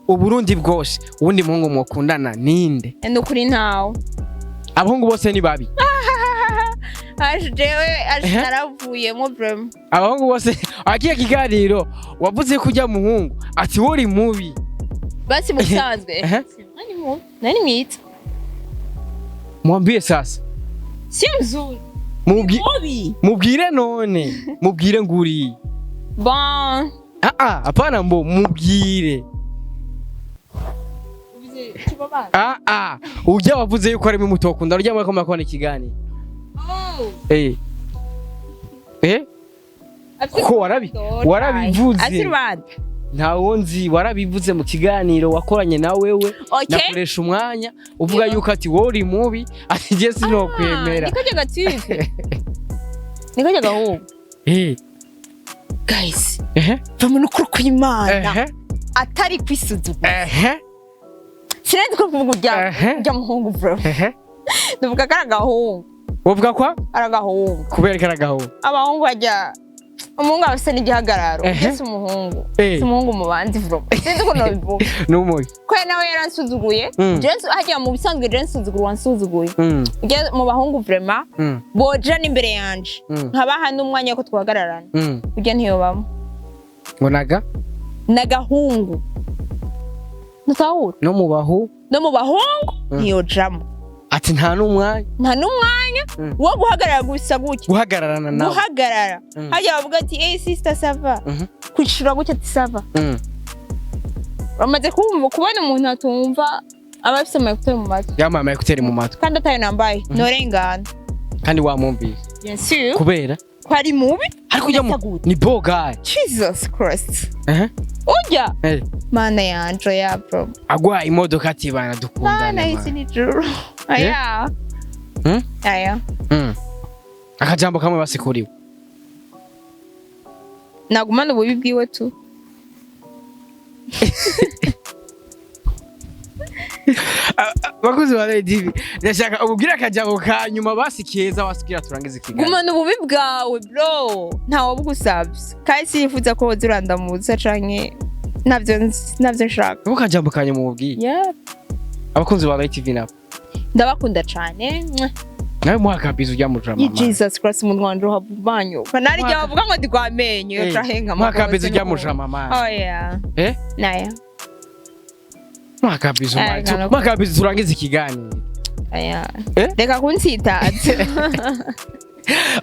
Speaker 2: Uburundi bwose, uwundi muhungu mwokundana ninde?
Speaker 1: Nukuri ntawe.
Speaker 2: Abahungu bose ni babi?
Speaker 1: Aje jewe aje naravuyemo vraiment.
Speaker 2: Abahungu bose, akiye kiganiro wavuze ko ujya muhungu ati wowe uri mubi.
Speaker 1: Basi mu bisanzwe nani mubi, nani mwiza?
Speaker 2: Mwambie sasa.
Speaker 1: Si mzuri. Mubi.
Speaker 2: Mubwire none, mubwire nguri.
Speaker 1: Bon.
Speaker 2: Ah, hapana, mbo mubwire. Ah, ujya wavuze yuko ari mutokunda, ujya mwako makona ikiganiro. Eh, ko warabivuze.
Speaker 1: Ati Rwanda.
Speaker 2: Ntawo nzi, warabivuze mu kiganiro wakoranye na wewe. Nakoresha umwanya uvuga yuko ati wowe uri mubi, ati je sinokwemera.
Speaker 1: Niko jaga TV, niko jaga gahungu. Guys, va mu nukuri kw'Imana, atari kwisuzugura, sinzi ko kuvuga ujya ujya muhungu bro. Ndavuga ko ari agahungu.
Speaker 2: Wovuga kwa?
Speaker 1: Ari agahungu.
Speaker 2: Kubera ko ari agahungu?
Speaker 1: Abahungu bajya, umuhungu aba afise n'igihagararo. Si umuhungu. Si umuhungu mubanzi bro, sinzi ukuntu babivuga.
Speaker 2: N'umubi.
Speaker 1: Kubera nawe yaransuzuguye. Hajya mu bisanzwe je nsuzugura uwansuzuguye. Ujya mu bahungu vraiment, boja n'imbere yanje, nkabaha n'umwanya ko twahagararana, ujya ntiyobamo.
Speaker 2: Ngo naga?
Speaker 1: N'agahungu ntutahura.
Speaker 2: No mu bahu?
Speaker 1: No mu bahungu ntiyojamo.
Speaker 2: Ati nta n'umwanya.
Speaker 1: Nta n'umwanya wo guhagarara gusa gutya.
Speaker 2: Guhagararana nawe.
Speaker 1: Guhagarara. Hajya bavuga ati: "Hey sister, ça va?" Kwishura gutya ati: "Ça va." Bamaze kumva kubona umuntu atumva aba afise ama écouteurs mu matwi.
Speaker 2: Yambaye ama écouteurs mu matwi.
Speaker 1: Kandi atayo nambaye, norengana.
Speaker 2: Kandi wamwumvise.
Speaker 1: Bien sûr.
Speaker 2: Kubera?
Speaker 1: Ko ari mubi.
Speaker 2: Ariko ujya mu
Speaker 1: Gute?
Speaker 2: Ni bogaye.
Speaker 1: Jesus Christ, ujya mana yanje ya bro.
Speaker 2: Agwaye imodoka ati bana
Speaker 1: Mana
Speaker 2: dukundane.
Speaker 1: isi n'ijuru, aya. Aya.
Speaker 2: Akajambo kamwe basikuriwe.
Speaker 1: Nagumana ububi bwiwe tu.
Speaker 2: Bakuzi ba Ray TV, ndashaka ububwire akajambo ka nyuma basi keza basikira turangize ikiganiro.
Speaker 1: Gumana ububi bwawe bro, ntawe bugusabye, kandi sinifuza ko woza urandamuza canke Navyo nzi, navyo nshaka.
Speaker 2: Niko kajambo kanye mubwiye.
Speaker 1: Yeah.
Speaker 2: Abakunzi ba Roy TV nabo?
Speaker 1: Ndabakunda cane.
Speaker 2: Nawe muha akabizu ujya mu drama.
Speaker 1: Ye Jesus Christ, umuntu wanje uhavumanyuka nari
Speaker 2: Mwaka-
Speaker 1: jya bavuga ngo ndi gwamenyo
Speaker 2: Eh,
Speaker 1: yoca henga.
Speaker 2: Muha akabizu ujya mu drama man.
Speaker 1: Oh yeah.
Speaker 2: Eh?
Speaker 1: Naya.
Speaker 2: Muha akabizu
Speaker 1: Eh,
Speaker 2: man.
Speaker 1: ngana-
Speaker 2: Muha akabizu turangize ikiganiro.
Speaker 1: Aya.
Speaker 2: Eh?
Speaker 1: Reka kunsitaza.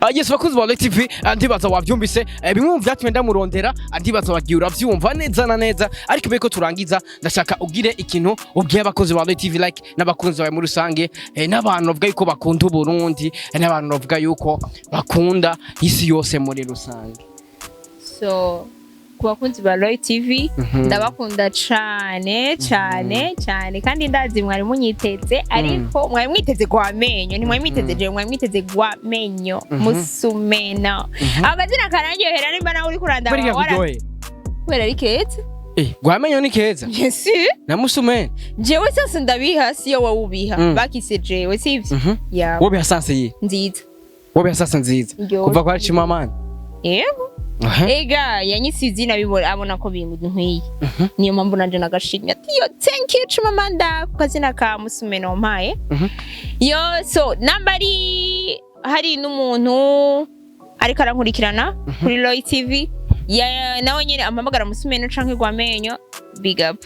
Speaker 2: Ah, yes, bakunzi ba Roy TV, ndibaza wavyumvise. Bimwe mu vyatumye ndamurondera, ndibaza wagiye uravyumva neza na neza, ariko mbere ko turangiza ndashaka ugire ikintu ubwiye abakunzi ba Roy TV, like n'abakunzi bawe muri rusange, n'abantu bavuga yuko bakunda Uburundi, n'abantu bavuga yuko bakunda isi yose muri rusange.
Speaker 1: So ku bakunzi ba Roy TV, ndabakunda cane cane cane, kandi ndazi mwari munyiteze, ariko mwari mwiteze gwamenyo, ntimwari mwiteze jewe, mwari mwiteze gwamenyo musumeno. Akazina karandyohera, nimba nawe uri kurandaba.
Speaker 2: Kubera kuryohe?
Speaker 1: Kubera ari keza.
Speaker 2: Gwamenyo ni keza?
Speaker 1: Bien sûr.
Speaker 2: Na musumeno?
Speaker 1: Jewe sose ndabiha, siyo wowe ubiha. Bakise jewe, sivyo? Ya.
Speaker 2: Wowe bihasanse yi?
Speaker 1: Nziza.
Speaker 2: Wowe bihasanse nziza?
Speaker 1: Iryoshye.
Speaker 2: Kuva kwa Chimamanda?
Speaker 1: Yego. Ega yanyise izina bibora abona ko bintu nkwiye, niyo mpamvu nanje nagashimye ati: "Yo, thank you Chimamanda ku kazina ka musumeno wampaye." Yo, so namba ari hari n'umuntu ariko arankurikirana kuri Roy TV ya, nawe nyene ampamagara musumeno canke gwamenyo, big up,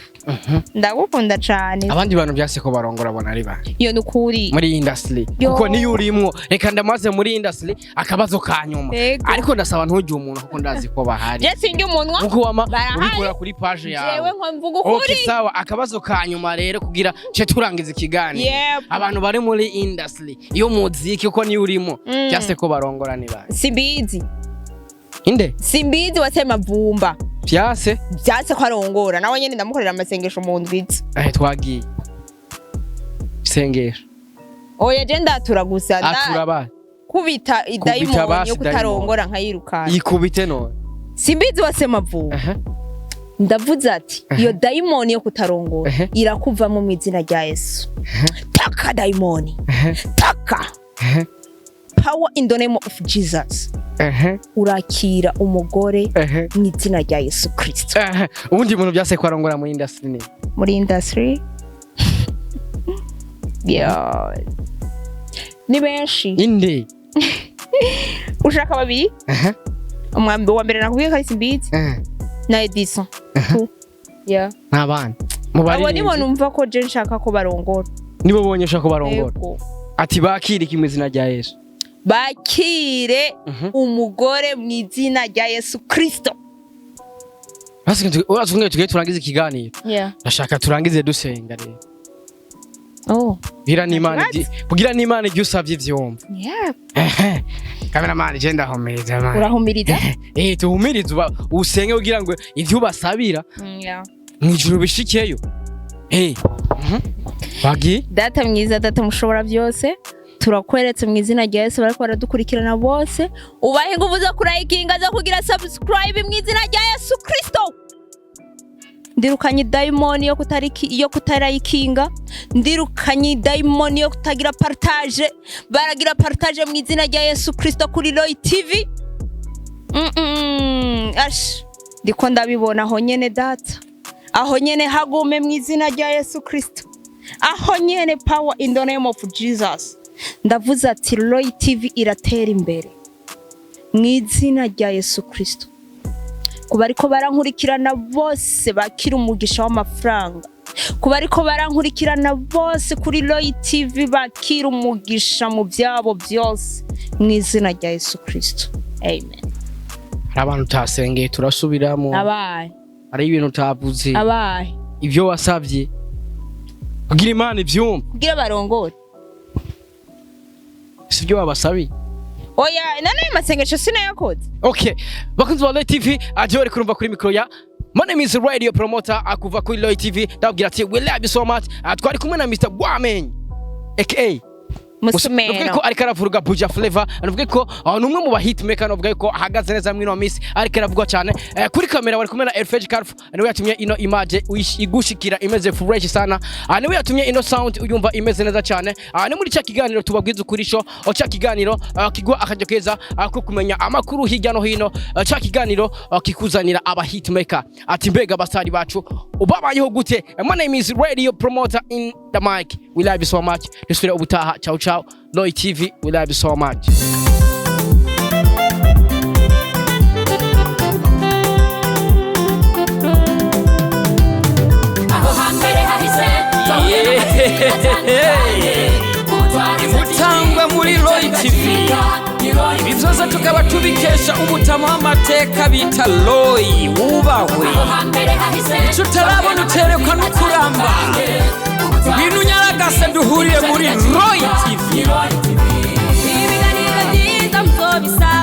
Speaker 1: ndagukunda cane.
Speaker 2: Abandi bantu byase ko barongora bona ari bande?
Speaker 1: Yo, nukuri.
Speaker 2: Muri iyi industry?
Speaker 1: Yo.
Speaker 2: Kuko niyo urimwo. Reka ndamaze muri industry, akabazo ka nyuma.
Speaker 1: Yego.
Speaker 2: Ariko ndasaba ntujye umuntu, kuko ndazi ko bahari.
Speaker 1: Je sinjye umunwa.
Speaker 2: Nkuko wama
Speaker 1: Barahari.
Speaker 2: ubikora kuri page yawe.
Speaker 1: Jewe nko mvuga ukuri.
Speaker 2: Okay, sawa, akabazo ka nyuma rero kugira ce turangiza ikiganiro. Abantu bari muri industry iyo muziki, kuko niyo urimo, byase ko barongora ni bande?
Speaker 1: Simbizi.
Speaker 2: Inde?
Speaker 1: Simbizi wasema vumba.
Speaker 2: Byase?
Speaker 1: Byase ko arongora, nawe nyene ndamukorera amasengesho mu ndwiza.
Speaker 2: Twagiye sengesho.
Speaker 1: Oya, je ndatura gusa.
Speaker 2: Atura ba
Speaker 1: Kubita idayimoni
Speaker 2: basi
Speaker 1: yo kutarongora nkayirukana.
Speaker 2: Yikubite none.
Speaker 1: Simbizi wasema vumba. Ndavuze ati iyo dayimoni yo kutarongora irakuvamo mu izina rya Yesu. Taka dayimoni, taka. Power in the name of Jesus. Urakira umugore mu izina rya Yesu Kristo.
Speaker 2: Ubundi muntu byase ko arongora muri industry ni?
Speaker 1: Muri industry, yeah. Ni benshi.
Speaker 2: Inde?
Speaker 1: Ushaka babiri? Umwambi wa mbere nakubwiye ko ari Simbizi na Edison. Yeah.
Speaker 2: N'abandi mu
Speaker 1: Abo nibo
Speaker 2: baririmbyi?
Speaker 1: numva ko je nshaka ko barongora.
Speaker 2: Nibo bonye ushaka ko barongora?
Speaker 1: Yego.
Speaker 2: Ati bakire mu izina rya Yesu.
Speaker 1: Bakire umugore mu izina rya Yesu Kristo.
Speaker 2: Basi urazi tugiye turangize ikiganiro.
Speaker 1: Yeah.
Speaker 2: Ndashaka turangize dusenga rero.
Speaker 1: Oh.
Speaker 2: Kugira n'Imana
Speaker 1: Nta
Speaker 2: kugira n'Imana ibyo usabye ivyumva.
Speaker 1: Yeah.
Speaker 2: Cameraman, je ndahumiriza man.
Speaker 1: Urahumiriza?
Speaker 2: Tuhumirize, usenge kugira ngo ivyo ubasabira
Speaker 1: Yeah.
Speaker 2: mwijuru bishikeyo. Bagi.
Speaker 1: Data mwiza, data mushobora byose, turakweretse mu izina rya Yesu bariko baradukurikirana bose, ubahe ingufu zo kurayikinga, zo kugira subscribe mu izina rya Yesu Kristo. Ndirukanye dayimoni yo kutariki, yo kutarayikinga. Ndirukanye dayimoni yo kutagira partage. Baragira partage mu izina rya Yesu Kristo kuri Roy TV. Ash, ndiko ndabibona aho nyene data, aho nyene hagume mu izina rya Yesu Kristo, aho nyene, power in the name of Jesus. Ndavuze ati Roy TV iratera imbere mu izina rya Yesu Kristo. Ku bariko barankurikirana bose bakira umugisha w'amafaranga. Ku bariko barankurikirana bose kuri Roy TV bakira umugisha mu byabo byose mu izina rya Yesu Kristo, amen.
Speaker 2: Hari abantu utasengeye, turasubiramo.
Speaker 1: Abaye?
Speaker 2: Hari ibintu utavuze.
Speaker 1: Abaye?
Speaker 2: Ibyo wasabye kugira Imana ivyumve.
Speaker 1: Kugira barongore?
Speaker 2: Si ibyo wabasabiye?
Speaker 1: Oya, none ayo masengesho sinayakoze.
Speaker 2: Okay, bakunzi ba Roy TV, aje bari kurumva kuri mikro ya. My name is Radio Promoter akuva kuri Roy TV. Ndababwira ati we love you so much. Twari kumwe na Mr. Gwamenyi aka
Speaker 1: Musumeno.
Speaker 2: Nuvuga ko ariko aravuga Buja Flavor, nuvuga ko ni umwe mu ba hitmaker, nuvuga ko ahagaze neza mwino miss, ariko aravugwa cyane. Kuri kamera wari kumwe na Elfage Carf, niwe yatumye ino image igushikira imeze fresh sana. Niwe yatumye ino sound uyumva imeze neza cyane. Ni muri cya kiganiro tubabwiza ukuri show, cya kiganiro kigwa akajya keza ko kumenya amakuru hirya no hino, cya kiganiro kikuzanira aba hitmaker, ati mbega abasari bacu babayeho gute? My name is Radio Promoter in the mic. We love you so much. Dusubire ubutaha. Ciao ciao. Loy TV, we love you so much.
Speaker 3: Aho hambere hahise twahuye n'amateka atandukanye.
Speaker 4: Imutangwa muri Roy TV. Ibi byose tukaba tubikesha umutama w'amateka bita Roy, wubahwe.
Speaker 3: Aho hambere hahise
Speaker 4: Icyo utarabona uterekwa no kuramba. Ngwino unyaragase duhurire muri Roy TV.
Speaker 3: Ibiganiro byiza muzobisanga.